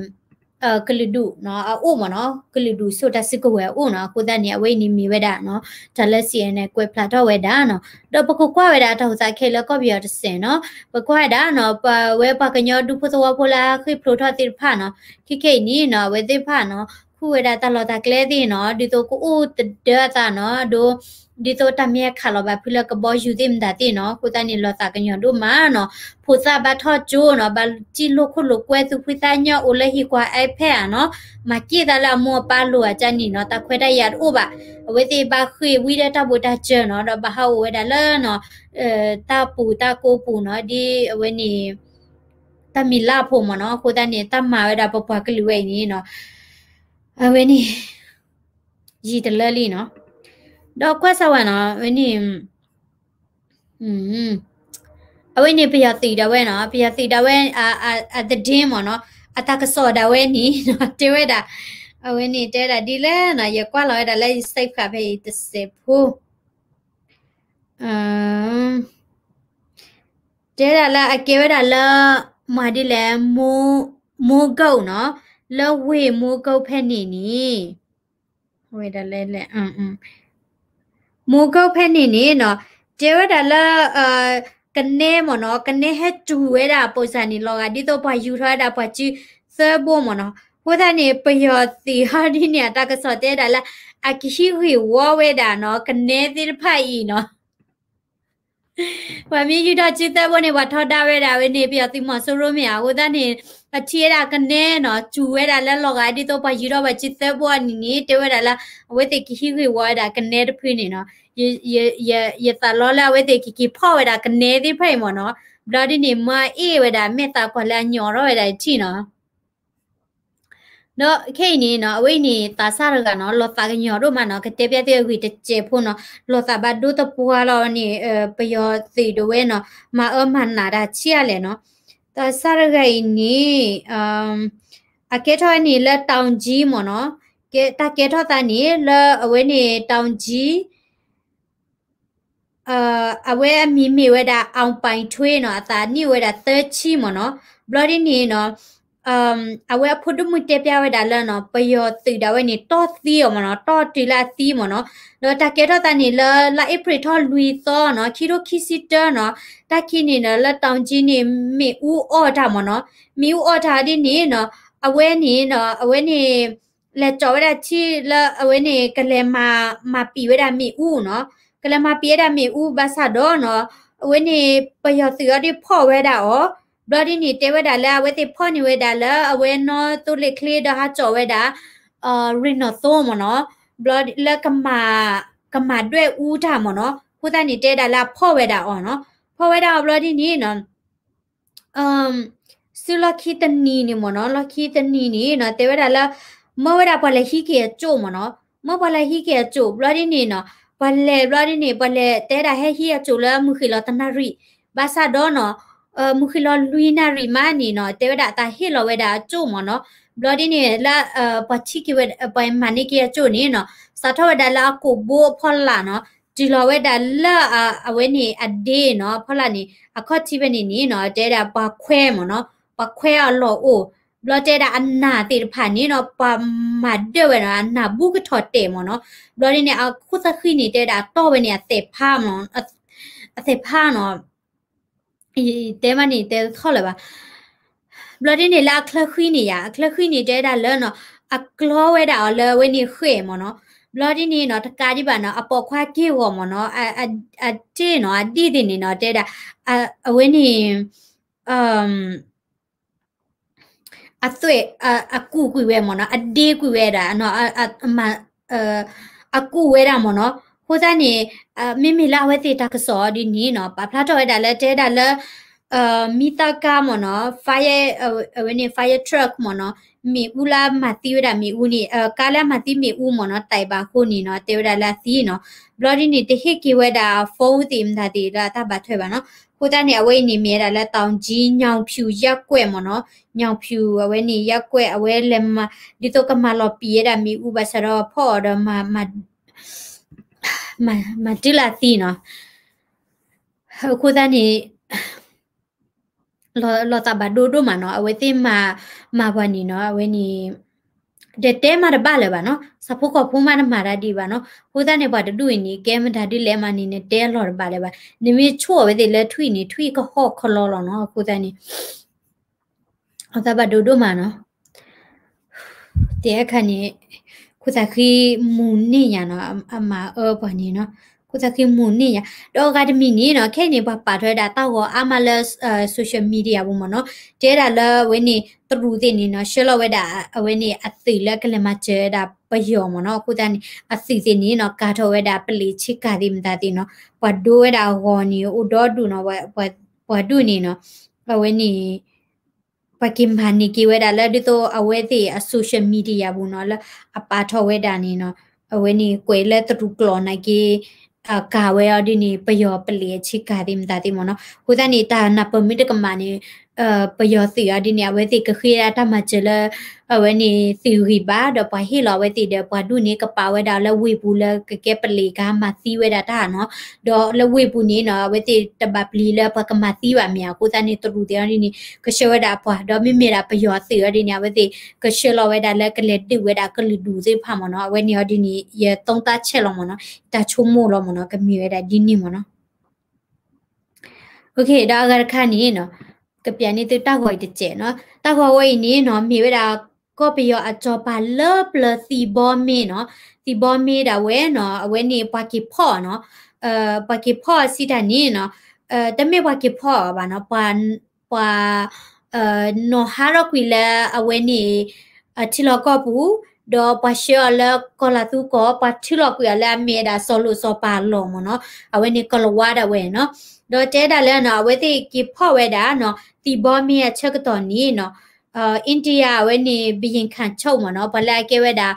ကလုာ်ဒူၣ်နီၤ အအိၣ်မ့ၢ်နီၤ ကလုာ်ဒူၣ်စိာ်တၢ်စုကဝဲၤအအိၣ်နီၤ အဃိသတးန့ၣ် အဝဲအံၤန့ၣ်မ့ၢ်ဝဲဒၣ်နီၤ တၢ်လၢ CNA ကွဲးဖျါထီၣ်ဝဲဒၣ်နီၤ ဒီးပကကွၢ်ဝဲဒၣ်တၢ်အိၣ်သးခဲလၢာ်ကီၢ်ပယီၤတစဲးနီၤ ပကွၢ်ဝဲဒၣ်နီၤ ပဝဲပှၤကညီဒူဖိသဝီဖိလၢအဃ့ၢ်ဖျိးထီၣ်သ့ၣ်တဖၣ်နီၤ ခဲခဲအံၤန့ၣ်နီၤ အဝဲသ့ၣ်တဖၣ်နီၤ ခူၣ်ဝဲဒၣ်တၢ်လီၢ်တၢ်ကျဲသ့ၣ်နီၤ ဒ်သိးကအိၣ်သဒၢအသးနီၤ ဒီး ဒ်သိးတၢ်မ့ၢ်ဟဲခးလီၤဘၣ်ဖုလၢကဘီယူၤသ့ၣ်မတၤသ့ၣ်နီၤ အဃိသတးန့ၣ် လီၤသးကညီၤဒိၣ်မးနီၤ ဖိသၣ်ဘၣ်ထီၣ်ကၠိနီၤ ဘၣ်စံၣ်လိာ်ခိၣ်လိာ်ကွဲ သူၣ်ဖှံသးညီ အိၣ်လၢဟံၣ်ကွၢ် iPad ဧါနီၤ မၤက့ၢ်သးလၢအမိၢ်အပၢ်လိၤဧါ ကန့ၣ်နီၤ တၢ်ခွဲးတၢ်ယာ်တအိၣ်ဘၣ် အဝဲသ့ၣ်ဘၣ်ဃ့ၢ်ဝံဒီးတၢ်ဘိးတၢ်စၢၤနီၤ ဒီးဘၣ်ဟးအိၣ်ဝဲဒၣ်လၢနီၤ တၢ်ပူၤတၢ်ကိးပူၤနီၤ ဒ်အဝဲန့ၣ် တၢ်မံၤလၢ်ဖိမ့ၢ်နီၤ အဃိသတးန့ၣ် တၢ်မၤဝဲဒၣ်ပပှၤကလုာ်ဝဲအံၤန့ၣ်နီၤ အဝဲန့ၣ် ယံာ်တလၢလံနီၤ ဒီးကွၢ်စၢ်ဝဲနီၤ အဝဲန့ၣ် အဝဲန့ၣ်ပယီၤသုးဒၣ်ဝဲနီၤ ပယီၤသုးဒၣ်ဝဲ အ အ အသတင်းမ့ၢ်နီၤ အတၢ်ကစီၣ်ဒၣ်ဝဲန့ၣ်နီၤ တဲဝဲဒၣ် အဝဲန့ၣ်တဲဝဲဒၣ်ဒ်လဲၣ်နီၤ ယကွၢ်လီၤဝဲဒၣ်လၢယ safe ဖဲအံၤတစဲးဖိ တဲဝဲဒၣ်လၢအကဲဝဲဒၣ်လၢ မၤဒ်လဲၣ် မိုးကုတ်နီၤ လၢဝ့ၢ် မိုးကုတ် ဖဲန့ၣ်န့ၣ် ဝဲဒၣ်လဲၣ်လဲၣ် မိုးကုတ် ဖဲန့ၣ်န့ၣ်နီၤ တဲဝဲဒၣ်လၢ ကနဲမ့ၢ်နီၤ ကနဲဟဲတူၢ်ဝဲဒၣ် ပိစၢ်န့ၣ် လီၤဂာ်ဒ်သိးပှၤယူၤထီၣ်ဝဲဒၣ်ပှၤစုသၢဘိမ့ၢ်နီၤ အဃိသတးန့ၣ် ပယီၤသုးဟီဒ်န့ၣ် အတၢ်ကစီၣ်တဲဒၣ်လၢ အကဟံးဂ့ၢ်ဝီဝဲဒၣ်နီၤ ကနဲသ့ၣ်တဖၣ်အံၤနီၤ ပှၤမ့ၢ်ယူၤထီၣ်စုသၢဘိန့ၣ် ပှၤထီဒါဝဲဒၣ်ဝဲန့ၣ် ပယီၤသုးမီၤစိရိၤမ့ၢ်ဧါ အဃိသတးန့ၣ် အထံၣ်ဝဲဒၣ်ကနဲနီၤ စူၤဝဲဒၣ်လၢလီၤဂာ်ဒ်သိးပှၤယူၤထီၣ်ပှၤစုသၢဘိအနံၤန့ၣ် တဲဝဲဒၣ်လၢ အဝဲသ့ၣ်ကဟံးဂ့ၢ်ဝီဝဲဒၣ်ကနဲတဖုန့ၣ်နီၤ ယသးလီလၢအဝဲသ့ၣ်ကက့ၤဖီၣ်ဝဲဒၣ် ကနဲသ့ၣ်တဖၣ်အံၤမ့ၢ်နီၤ ဘျီဒ်န့ၣ် မၤအ့ၣ်ဝဲဒၣ် မဲာ်သးကွၢ်လၢအညီၣ်ထီၣ်ဝဲဒၣ်တထံၣ်နီၤ ဒီးခဲအံၤန့ၣ်နီၤ အဝဲအံၤန့ၣ် သးစၢ်တဂၤနီၤ လီၤသးကညီၤဒိၣ်မးနီၤ ကတဲပျဲသုအဂ့ၢ်တစဲးဖိနီၤ လီၤသးဘၣ်ဒိတပှၢ်လီၤန့ၣ် ပယီၤသုးဒၣ်ဝဲနီၤ မၤအၢမၤနးတၢ်ဆံးအါလဲၣ်နီၤ သးစၢ်တဂၤအံၤန့ၣ် အကဲထီၣ်န့ၣ်လၢ တောင်ကြီး မ့ၢ်နီၤ တၢ်ကဲထီၣ်သးန့ၣ်လၢအဝဲန့ၣ် တောင်ကြီး အဝဲအမံၤမ့ၢ်ဝဲဒၣ် အောင်ပိုင်ထွေး နီၤ အသးနံၣ်အိၣ်ဝဲဒၣ်သၢဆံမ့ၢ်နီၤ ဘျီဒ်န့ၣ်နီၤ အဝဲအဖိဒိၣ်မုၣ်တဲပျဲဝဲဒၣ်လၢနီၤ ပယီၤသုးဒၣ်ဝဲန့ၣ် တီၢ်သံအီၤမ့ၢ်နီၤ တီၢ်တုၤလၢအသံမ့ၢ်နီၤ ဒီးတၢ်ကဲထီၣ်သးန့ၣ်လၢ လါအ့ဖြ့ၣ်ထီၣ်လွံၢ်သီနီၤ ခံထိခံဆံတၢနီၤ တၢ်ခံန့ၣ်နီၤ လၢ တောင်ကြီး န့ၣ် မ့ၣ်အူအီၣ်တၢ်မ့ၢ်နီၤ မ့ၣ်အူအီၣ်တၢ်ဒ်န့ၣ်နီၤ အဝဲန့ၣ်နီၤ အဝဲန့ၣ် လဲၤကၠီၤဝဲဒၣ်ထံလၢအဝဲန့ၣ် ကလဲၤမၤ မၤပံာ်ဝဲဒၣ်မ့ၣ်အူနီၤ ကလဲၤမၤပံာ်ဝဲဒၣ်မ့ၣ်အူဘၣ်ဆၣ်ဒီးနီၤ အဝဲန့ၣ် ပယီၤသုးအီၤဒ်ဖီၣ်ဝဲဒၣ်အီၤ ဘျီဒ်န့ၣ် တဲဝဲဒၣ်လၢအဝဲသ့ၣ်ဖီၣ်န့ၢ်ဝဲဒၣ်လၢအဝဲနီၣ်သိလ့ၣ်ချ့ဒီးဟးကၠီၤဝဲဒၣ် ရ့ၣ်နီၣ်သိမ့ၢ်နီၤ ဘျီလၢကမၤ ကမၤဒွဲၣ်အူတၢ်မ့ၢ်နီၤ အဃိသတးန့ၣ် တဲဒၣ်လၢအဖီၣ်ဝဲဒၣ်အီၤနီၤ ဖီၣ်ဝဲဒၣ်အီၤဘျီဒ်န့ၣ်နီၤ အ စုလီၢ်ခံတနံၤန့ၣ်မ့ၢ်နီၤ, လီၢ်ခံတနံၤန့ၣ်နီၤ တဲဝဲဒၣ်လၢ မၢဝဲဒၣ်ပှၤလဲၤဟံးက့ၤအကၠိၣ်မ့ၢ်နီၤ, မၢပှၤလဲၤဟံးက့ၤအကၠိၣ် ဘျီဒ်န့ၣ်နီၤ, ပှၤလဲၤဘျီဒ်န့ၣ် ပှၤလဲၤတဲဒၣ်ဟဲဟံးအကၠိၣ်လၢမုၢ်ဃ့ၢ်လီၤတနၣ်ရံၣ်, ဘၣ်ဆၣ်ဒီးနီၤ မုၢ်ဃ့ၢ်လီၤလွံၢ်နၣ်ရံၣ်မးန့ၣ်နီၤ တဲဝဲဒၣ်အသးဟ့ၣ်လီၤဝဲဒၣ်အကၠိၣ်မ့ၢ်နီၤ, ဘျီဒ်န့ၣ်လၢ ပှၤထံၣ်က့ၤဝဲ ပှၤမၤန့ၢ်က့ၤအကၠိၣ်န့ၣ်နီၤ စးထီၣ်ဝဲဒၣ်လၢအကိာ်ဘိအဖီလာ်နီၤ, တုၤလီၤဝဲဒၣ်လၢ အဝဲန့ၣ်အဒ့နီၤ အဖီလာ်န့ၣ် အခီၣ်ထံးဖဲန့ၣ်န့ၣ်နီၤ တဲဝဲဒၣ်ပှၤခွဲမ့ၢ်နီၤ, ပှၤခွဲအလီၢ်အိၣ်, ဘျီတဲဒၣ်အနၢ်သ့ၣ်တဖၣ်န့ၣ်နီၤ ပှၤမၤဒၢၣ်ဝဲနီၤ အနၢ်ဘူးကထီၣ်တဲာ်မ့ၢ်နီၤ, ဘျီဒ်န့ၣ် အခိၣ်သၣ်ဃံန့ၣ် တဲဝဲဒၣ်တီၢ်ဝဲန့ၣ်အသဲးဖး အသဲးဖးနီၤ တဲမးန့ၣ် တဲထီၣ်လၢၤဘၣ်. ဘျီဒ်န့ၣ်လၢအချၢဃံန့ၣ်ယါ အချၢဃံန့ၣ်တဲဝဲဒၣ်လၢနီၤ အကျီဝဲဒၣ်အီၤလၢအဝဲန့ၣ်ဃဲၣ်မ့ၢ်နီၤ, ဘျီဒ်န့ၣ်နီၤ တကးဒံးဘၣ်နီၤ အပိာ်ခွါက့ၢ်ဂီၤမ့ၢ်နီၤ အတ့ၢ်နီၤ အဒ့ၣ်သ့ၣ်န့ၣ်နီၤ တဲဝဲဒၣ် အဝဲန့ၣ် အသွဲၣ် အကူၣ်ကွံာ်ဝဲမ့ၢ်နီၤ အဒ့ကွံာ်ဝဲဒၣ် အကူၣ်ဝဲဒၣ်မ့ၢ်နီၤ, အဃိသတးန့ၣ် မ့မ့ၢ်လၢအဝဲသ့ၣ်တၢ်ကစီၣ်ဒ်န့ၣ်နီၤ ပာ်ဖျါထီၣ်ဝဲဒၣ်လၢတဲဒၣ်လၢ မံသၣ်ကါမ့ၢ်နီၤ fire အဝဲန့ၣ် fire truck မ့ၢ်နီၤ မ့ၣ်အူလၢအမၤသံဝဲဒၣ်မ့ၣ်အူန့ၣ် ကါလၢအမၤသံမ့ၣ်အူမ့ၢ်နီၤ တဲဘၣ်အဃိန့ၣ်နီၤ တဲဝဲဒၣ်လၢအသံနီၤ, ဘျီဒ်န့ၣ် တဟ့ၣ်က့ၤဝဲဒၣ် phone သ့ၣ်မတၤသ့ၣ်လၢအတၢ်ဘၣ်ထွဲဘၣ်နီၤ, အဃိသတးန့ၣ် အဝဲအံၤန့ၣ်မ့ၢ်ဝဲဒၣ်လၢ တောင်ကြီး ညောင်ဖြူရပ်ကွက် မ့ၢ်နီၤ, ညောင်ဖြူ အဝဲန့ၣ် ရပ်ကွက် အဝဲလဲၤမၤ ဒ်သိးကမၤလီၤပံာ်ဝဲဒၣ်မ့ၣ်အူဘၣ်ဆၣ်ဒီးဖီၣ်အီၤဒီး မၤတုၤလၢအသံနီၤ, အဃိသတးန့ၣ် လီၤသးဘၣ်ဒိဒိၣ်မးနီၤ အဝဲသ့ၣ်မၤ မၤပှၤန့ၣ်နီၤ အဝဲန့ၣ် ဒီးတဲမးတဘၣ်လၢၤဘၣ်နီၤ ဆၣ်ဖိကီၢ်ဖိမးတမၤတၢ်ဒံးဘၣ်နီၤ, အဃိသတးန့ၣ် ပှၤတဒူၣ်အံၤန့ၣ် ကဲမတၤဒ်လဲၣ်မးန့ၣ် နတဲလီၤတဘၣ်လၢၤဘၣ်, နမ့ၢ်ဆိၣ်အဝဲသ့ၣ်လၢထွံၣ်န့ၣ် ထွံၣ်ကဟီၣ်ခလီလီၤနီၤ အဃိသတးန့ၣ် အသးဘၣ်ဒိဒိၣ်မးနီၤ တဲအခါန့ၣ် ခိၣ်သးဃံမူၤန့ၢ်ယၤနီၤ အမၤအၢပှၤန့ၣ်နီၤ ခိၣ်သးဃံမူၤန့ၢ်ယၤ ဒီးအဂၤတမံၤန့ၣ်နီၤ ခဲအံၤန့ၣ် ပှၤပာ်ထီၣ်ဝဲဒၣ်တၢ်ဂီၤအါမးလၢ social media ပူၤမ့ၢ်နီၤ တဲဒၣ်လၢအဝဲန့ၣ် တရူးသ့ၣ်န့ၣ်နီၤ ဆှၢလီၤဝဲဒၣ် အဝဲန့ၣ်အသုးလၢကလဲၤမၤစၢၤဝဲဒၣ်ပယီၤမ့ၢ်နီၤ အဃိသတးန့ၣ် အသုးသ့ၣ်န့ၣ်နီၤ ကၤထီၣ်ဝဲဒၣ်ပလံးဆ့ကၤသ့ၣ်မတၤသ့ၣ်နီၤ ပှၤဒိဝဲဒၣ်အဂီၢ်န့ၣ် အိၣ်ဒီဒူၣ်နီၤ ပှၤဒူၣ်န့ၣ်နီၤ အဝဲန့ၣ် ပှၤက့ၤမၤန့ၢ်က့ၤဝဲဒၣ်လၢဒ်သိးအဝဲသ့ၣ်အ social media ပူၤနီၤ လၢအပာ်ထီၣ်ဝဲဒၣ်န့ၣ်နီၤ အဝဲန့ၣ်ကွဲးလၢတရူးကျိာ်နာ်က့ ကၤဝဲအီၤဒ်န့ၣ် ပယီၤပလံးအဆ့ကၤသ့ၣ်မတၤသ့ၣ်မ့ၢ်နီၤ အဃိသတးန့ၣ် တၢ်နၢ်ပၢၢ်မ့ၢ်တကမၣ်န့ၣ် ပယီၤသုးအီၤဒ်န့ၣ် အဝဲသ့ၣ်ကဃ့ဒၣ်တၢ်မၤစၢၤလၢ အဝဲန့ၣ်သုးဂံၢ်ဘါ ဒီးပှၤဟ့ၣ်လီၤအဝဲသ့ၣ်ဒီး ပှၤဒူၣ်န့ၣ် ကပာ်ဝဲဒၣ်လၢဝ့ၢ်ပူၤလၢကကဲပလံးကါမၤသံဝဲဒၣ်တၢ်နီၤ ဒီးလၢဝ့ၢ်ပူၤန့ၣ်နီၤ အဝဲသ့ၣ်တဘၣ်ပျံၤလၢပှၤကမၤသံဘၣ်မ့ၢ်ဧါ အဃိသတးန့ၣ် တရူးသ့ၣ်အီၤဒ်န့ၣ် ကဆှၢဝဲဒၣ်ပှၤ ဒီးမ့မ့ၢ်ဒၣ်ပယီၤသုးအီၤဒ်န့ၣ် အဝဲသ့ၣ်ကဆှၢလီၤဝဲဒၣ်လၢကလဲၤဒုးဝဲဒၣ်ကလုာ်ဒူၣ်သ့ၣ်တဖၣ်မ့ၢ်နီၤ အဝဲန့ၣ်အီၤဒ်န့ၣ် ယသုံးသပ်ချက်လီၤမ့ၢ်နီၤ ယတၢ်ဆိကမိၣ်လီၤမ့ၢ်နီၤ ကမ့ၢ်ဝဲဒၣ်ဒ်န့ၣ်မ့ၢ်နီၤ ဒီးအဂၤတခါန့ၣ်နီၤ ကပျးန့ၢ်သုတၢ်ဂီၤအံၤတစဲးနီၤ တၢ်ဂီၤဝဲအံၤန့ၣ်နီၤ မ့ၢ်ဝဲဒၣ်ကီၢ်ပယီၤအစီၤပၤလၢပျၢၤသံဘီမ့ၢ်နီၤ သံဘီမ့ၢ်ဒၣ်ဝဲနီၤ အဝဲန့ၣ်ပှၤက့ၤဖီၣ်နီၤ ပှၤက့ၤဖီၣ်စံးတၢ်န့ၣ်နီၤ တမ့ၢ်ပှၤက့ၤဖီၣ်အီၤဘၣ်နီၤ ပှၤ နီၤဟးထီၣ်ကွံာ်လၢအဝဲန့ၣ် ထံလီၢ်ကီၢ်ပူၤ ဒီးပှၤဆှၢအီၤလၢကီၢ်လၤသူကီၢ် ပှၤထုးလီၤကွံာ်အီၤလၢအမ့ၢ်ဝဲဒၣ်စီၤလိာ်စီၤပၤအလီၢ်မ့ၢ်နီၤ အဝဲန့ၣ်ကီၢ်လၤဝါဒၣ်ဝဲနီၤ ဒီးတဲဒၣ်လၢနီၤ အဝဲသ့ၣ်က့ၤဖီၣ်ဝဲဒၣ်နီၤ သံဘီမ့ၢ်အဆၢကတီၢ်န့ၣ်နီၤ India အဝဲန့ၣ် ဘုရင်ခံချုပ် မ့ၢ်နီၤ ပှၤလၢအကဲဝဲဒၣ်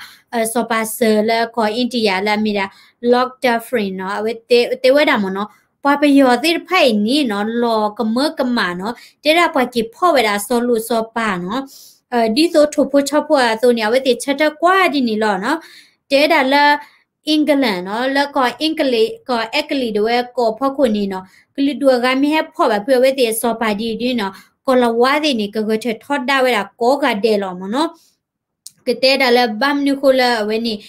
စီၤပၤစၢၤလၢကီၢ် India လၢအမ့ၢ်ဒၣ် Lord Dufferin နီၤ အဝဲတဲဝဲဒၣ်မ့ၢ်နီၤ ပှၤပယီၤသ့ၣ်တဖၣ်အံၤန့ၣ်နီၤ လီၤကမၢကမၣ်နီၤ တဲဒၣ်ပှၤက့ၤဖီၣ်ဝဲဒၣ်စီၤလိာ်စီၤပၤနီၤ ဒ်သိးထိၣ်ဖိဆီဖိအသိးန့ၣ် အဝဲသ့ၣ်ဆၢထၢၣ်ကွၢ်ဒ်န့ၣ်လီၤနီၤ တဲဒၣ်လၢ England နီၤ လၢကီၢ် England ကီၢ်အဲကလံးဒၣ်ဝဲကီၢ်ဖီခိၣ်န့ၣ်နီၤ ကလုာ်ဒူၣ်အဂၤမ့ၢ်ဟဲဖီၣ်ဘၣ်ဖုးအဝဲသ့ၣ်အစီၤပၤဒ်အံၤဒ်နီၤ ကီၢ်လၤဝါသ့ၣ်န့ၣ် ကဂဲၤထၢၣ်ထီဒါဝဲဒၣ်ကိးဂၤဒဲးလီၤမ့ၢ်နီၤ ကတဲဒၣ်လၢဘၣ်မနုၤဃိလၢအဝဲန့ၣ်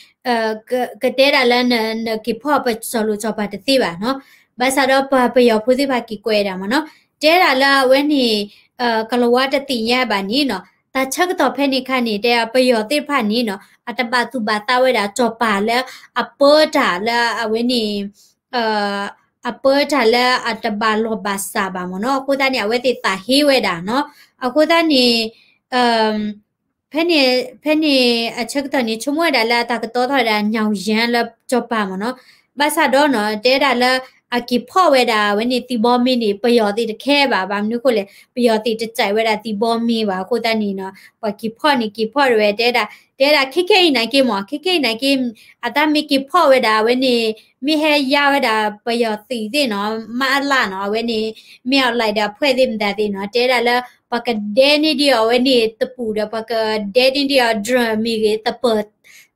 ကတဲဒၣ်လၢနက့ၤဖီၣ်ပစီၤလိာ်စီၤပၤတသ့ဘၣ်နီၤ ဘၣ်ဆၣ်ဒီးပပယီၤဖိသ့ၣ်တဖၣ်က့ၤကွဲးဒၣ်မ့ၢ်နီၤ တဲဒၣ်လၢအဝဲန့ၣ် ကီၢ်လၤဝါတသ့ၣ်ညါဘၣ်န့ၣ်နီၤ တၢ်ဆၢကတီၢ်ဖဲန့ၣ်အခါန့ၣ် တဲပယီၤသ့ၣ်တဖၣ်န့ၣ်နီၤ အတဘၣ်သူၣ်ဘၣ်သးဝဲဒၣ်စီၤပၤလၢအပၢတၢ်လၢအဝဲန့ၣ် အပၢတၢ်လၢအတဘၣ်လီၢ်ဘၣ်စးဘၣ်မ့ၢ်နီၤ အဃိသတးန့ၣ် အဝဲသ့ၣ်သးဟ့ဝဲဒၣ်နီၤ အဃိသတးန့ၣ် ဖဲန့ၣ် ဖဲန့ၣ်အဆၢကတီၢ်န့ၣ် ဆိကမိၣ်ဝဲဒၣ်လၢအတၢ်ကတီၤထီၣ်ဝဲဒၣ် ညောင်ယန်း လၢစီၤပၤမ့ၢ်နီၤ ဘၣ်ဆၣ်ဒီးနီၤ တဲဒၣ်လၢ အက့ၤဖီၣ်ဝဲဒၣ်ဝဲန့ၣ် သံဘီမ့ၢ်န့ၣ် ပယီၤသ့ၣ်တခဲဘၣ်, ဘၣ်မနုၤအဃိလဲၣ်, ပယီၤသ့ၣ်တကြိုက်ဝဲဒၣ်သံဘီမ့ၢ်ဘၣ်. အဃိသတးန့ၣ်နီၤ ပှၤက့ၤဖီၣ်န့ၣ် က့ၤဖီၣ်ဝဲ တဲဒၣ် တဲဒၣ်ခဲခဲအံၤနာ်က့မ့ၢ် ခဲခဲအံၤနာ်က့ အတၢ်မ့ၢ်က့ၤဖီၣ်ဝဲဒၣ် အဝဲန့ၣ် မ့ၢ်ဟဲယါဝဲဒၣ်ပယီၤသ့ၣ်သ့ၣ်နီၤ မၢအလၣ်နီၤ အဝဲန့ၣ် မ့ၢ်အီၤလဲၣ်ဒီးအဖှဲၣ်သ့ၣ်မတၤသ့ၣ်နီၤ တဲဒၣ်လၢ ပှၤကဒဲန့ၢ်ဒံးအီၤဝဲန့ၣ်တပူၤဒီး ပှၤကဒဲန့ၢ်ဒံးအီၤ drone မ့ၢ်ဂ့ၤ သပၢၤ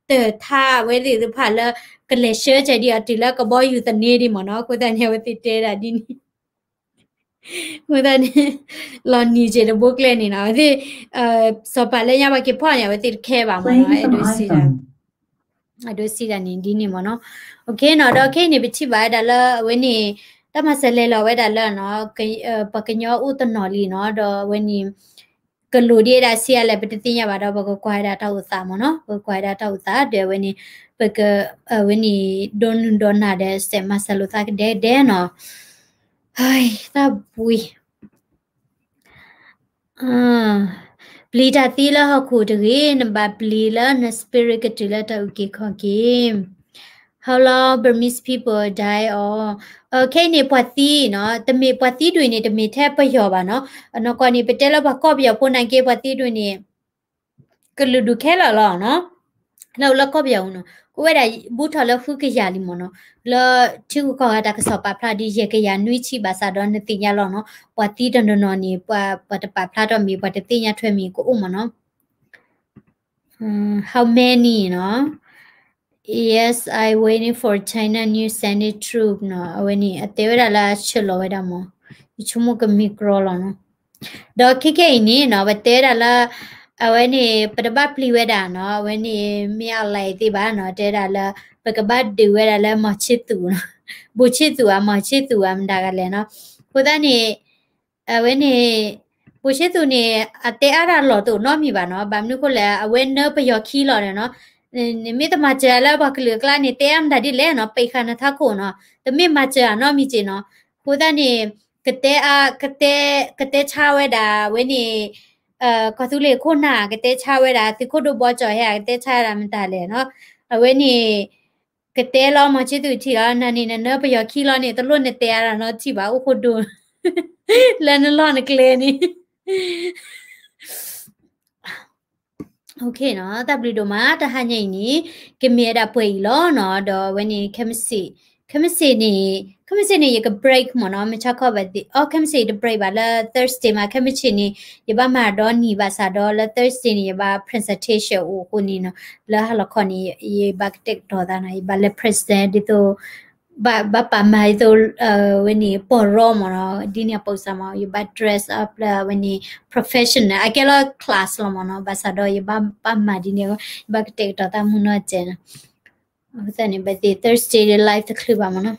တၢၢ်ထါဝဲသ့ၣ်တဖၣ်လၢ ကလဲၤဆှၢကဲဒံးအီၤတုၤလၢကဘီယူၤသန့ဒံးမ့ၢ်နီၤ. အဃိသတးန့ၣ် အဝဲသ့ၣ်တဲဒၣ်ဒ်န့ၣ် အဃိသတးန့ၣ် လီၤနံၤက့ၤတဘိကျဲန့ၣ်နီၤ အဝဲသ့ၣ် စီၤပၤလၢညါပှၤက့ၤဖီၣ်န့ၣ် အဝဲသ့ၣ်တခဲဘၣ်မ့ၢ်နီၤ အဲၣ်ဒိးစံးတၢ် အဲၣ်ဒိးစံးတၢ်န့ၣ်ဒ်န့ၣ်မ့ၢ်နီၤ. အဃိနီၤ ဒီးခဲအံၤန့ၣ် ပထံၣ်ဘၣ်ဝဲဒၣ်လၢအဝဲန့ၣ် တၢ်မၤစၢၤလဲၤလီၤဝဲဒၣ်လၢ ပှၤကညီအိၣ်တနီၤလံနီၤ ဒီးအဝဲန့ၣ် ကလိၣ်ဒ်ဝဲဒၣ်ဆံးအါလဲၣ် ပတသ့ၣ်ညါဘၣ်ဒီး ပကကွၢ်ဝဲဒၣ်တၢ်အိၣ်သးမ့ၢ်နီၤ ပကကွၢ်ဝဲဒၣ်တၢ်အိၣ်သးဒီးအဝဲန့ၣ် ပက အဝဲန့ၣ် ဒိနုၢ်ဒီနၤဒီး စဲးမၤစၢၤလိာ်သးကဒဲကဒဲနီၤ သးဘှံး ပျံၤတၢ်သံလၢဟီၣ်ခိၣ်တဂ့ၤ, နဘၣ်ပျံၤလၢန spirit ကတုၤလၢတၢ်အုၣ်က့ၤခီၣ်က့ၤ. How long Burmese people die of ခဲအံၤန့ၣ် ပှၤသံနီၤ တမ့ၢ်ပှၤသံဒ်အံၤန့ၣ် တမ့ၢ်ထဲပယီၤဘၣ်နီၤ. အနီၢ်ကီၢ်န့ၣ် ပတဲလၢပှၤကီၢ်ပယီၤဖိနာ်က့ ပှၤသံဒ်အံၤန့ၣ် ကလုာ်ဒူၣ်ခဲလၢာ်လီၤနီၤ. လၢအိၣ်လၢကီၢ်ပယီၤပူၤနီၤ ကအိၣ်ဝဲဒၣ်ဘူးထီၣ်လၢဃုကယၤလံမ့ၢ်နီၤ. လၢထံဂုၤကီၢ်ဂၤတၢ်ကစီၣ်ပာ်ဖျါဒ်ယဲၢ်ကယၤနွံဆံဘၣ်ဆၣ်ဒီးနသ့ၣ်ညါလီၤနီၤ. ပှၤသံတနီၤနီၤန့ၣ် ပှၤတပာ်ဖျါထီၣ်မ့ၢ် ပှၤတသ့ၣ်ညါထွဲမ့ၢ်ကအိၣ်မ့ၢ်နီၤ. How many နီၤ Yes, I waiting for China news send it through နီၤ. အဝဲန့ၣ် အတဲဝဲဒၣ်လၢအဆၢလီၤဝဲဒၣ်မ့ၢ် ယဆိကမိၣ်ကမ့ၢ်ကြီလီၤနီၤ. ဒီးခဲခဲအံၤန့ၣ်နီၤ ပတဲဝဲဒၣ်လၢ အဝဲန့ၣ် ပတဘၣ်ပျံၤဝဲဒၣ်နီၤ အဝဲန့ၣ် မ့ၢ်အီၤလဲၣ်သ့ၣ်ဘၣ်နီၤ တဲဝဲဒၣ်လၢ ပကဘၣ်ဒုးဝဲဒၣ်လၢမီၤဆ့သူးနီၤ ဘိၣ်ဆ့သူးဧါ မီၤဆ့သူးဧါ မတၤဂၤလဲၣ်နီၤ. အဃိသတးန့ၣ် အဝဲန့ၣ် ဘိၣ်ဆ့သူးန့ၣ် အတဲအါတၢ်လီၢ်တအိၣ်နီတမံၤဘၣ်နီၤ. ဘၣ်မနုၤအဃိလဲၣ် အဝဲနၢပယီၤခံလီၤဒီးနီၤ နမ့ၢ်တမၤစၢၤလၢပှၤကလုာ်အကျါန့ၣ် တဲအါမတၤဒ်လဲၣ်နီၤ ပံးဃာ်နထးခိၣ်နီၤ တမ့ၢ်မၤစၢၤအနီတမံၤက့နီၤ. အဃိသတးန့ၣ် ကတဲအါ ကတဲ ကတဲဆါဝဲဒၣ် အဝဲန့ၣ် ကီၢ်သူလ့ၤခိၣ်နၢ် ကတဲဆါဝဲဒၣ် သုးခိၣ်ဒိၣ်ဘီကၠီၤဟဲ ကတဲဆါဝဲဒၣ်မတၤလဲၣ်နီၤ. အဝဲန့ၣ် ကတဲလီၤမီၤဆ့သူးထံၣ်လီၤ နၤန့ၣ်နနၢပယီၤခံလီၤန့ၣ် တလိၣ်နတဲအါတၢ်နီတထံၣ်ဘၣ် အိၣ်ခိၣ်ဒိၣ် လၢနလီၢ်နကျဲန့ၣ် တၢ်ဘျုးဒိၣ်မး တဟါညါအံၤန့ၣ် ကမ့ၢ်ဝဲဒၣ်ပှဲၤအံၤလီၤနီၤ. ဒီးအဝဲန့ၣ် ခဲမုၢ်ဆ့ၣ် ခဲမုၢ်ဆ့ၣ်န့ၣ် ခဲမုၢ်ဆ့ၣ်န့ၣ် ယက break မ့ၢ်နီၤ မုၢ်ဆါခီဘၣ်သ့ၣ် အိ ခဲမုၢ်ဆ့ၣ်ယတ break ဘၣ်လၢ Thursday မး ခဲမုၢ်ဆ့ၣ်န့ၣ် ယဘၣ်မၤဒီနံၤဘၣ်ဆၣ်ဒီးလၢ Thursday န့ၣ် ယဘၣ် presentation အိၣ်အဃိန့ၣ်နီၤ လၢဟါလီၤခီန့ၣ် ယဘၣ်ကတဲာ်ကတီၤသးနီၤ ယဘၣ်လဲၤ present ဒ်သိး ဘၣ်ပာ်မၤဒ်သိး ဝဲန့ၣ် ပီၢ်ရီမ့ၢ်နီၤ ဒ်န့ၣ်အပိစၢ်မး ယဘၣ် dress up လၢဝဲန့ၣ် professional အကဲလီၤ class လီၤမ့ၢ်နီၤ ဘၣ်ဆၣ်ဒီးယဘၣ်ပာ်မၤဒ်န့ၣ် ယဘၣ်ကတဲာ်ကတီၤသးမုၢ်နီၢ်ကဲနီၤ အဃိသတးန့ၣ် ဘၣ်သ့ၣ် Thursday လၢ live တချုးဘၣ်မ့ၢ်နီၤ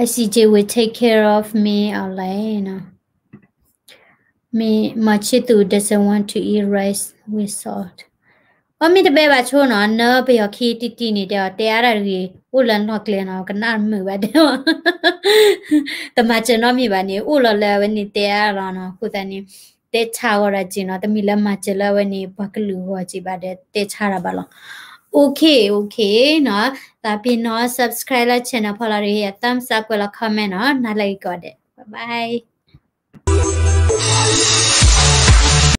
I C J will take care of me အီၤလဲၣ်နီၤ မ့ၢ် မီၤဆ့သူး doesn't want to eat rice with salt အီ မ့ၢ်တဘဲဘၣ်ဆိနီၤ နၢပယီၤခံတံၢ်တံၢ်န့ၣ် တဲအီၤ တဲအါတၢ်တဂ့ၤ အိၣ်လၢနီၢ်ကျဲနီၤ ကနၣ်မုာ်ဘၣ်တဲအီၤ တမၤစၢၤနီတမံၤဘၣ်န့ၣ် အိၣ်လီၤလၢအဝဲန့ၣ်တဲအါလီၤနီၤ အဃိသတးန့ၣ် တဲဆါဂီၤဒီးက့ၤနီၤ တမ့ၢ်လၢမၤစၢၤလၢအဝဲန့ၣ် ပှၤကလုာ်အဂီၢ်က့ၤဘၣ်ဒီး တဲဆါတၢ်ဘၣ်လီၤ Okay okay နီၤ သးပ့ၤနီၤ subscribe လၢ channel ဖီလာ်တဂ့ၤ thumbs up ကွဲးလီၤ comment နီၤ နၤလၢအဂ့ၤကိးဂၤဒဲး bye bye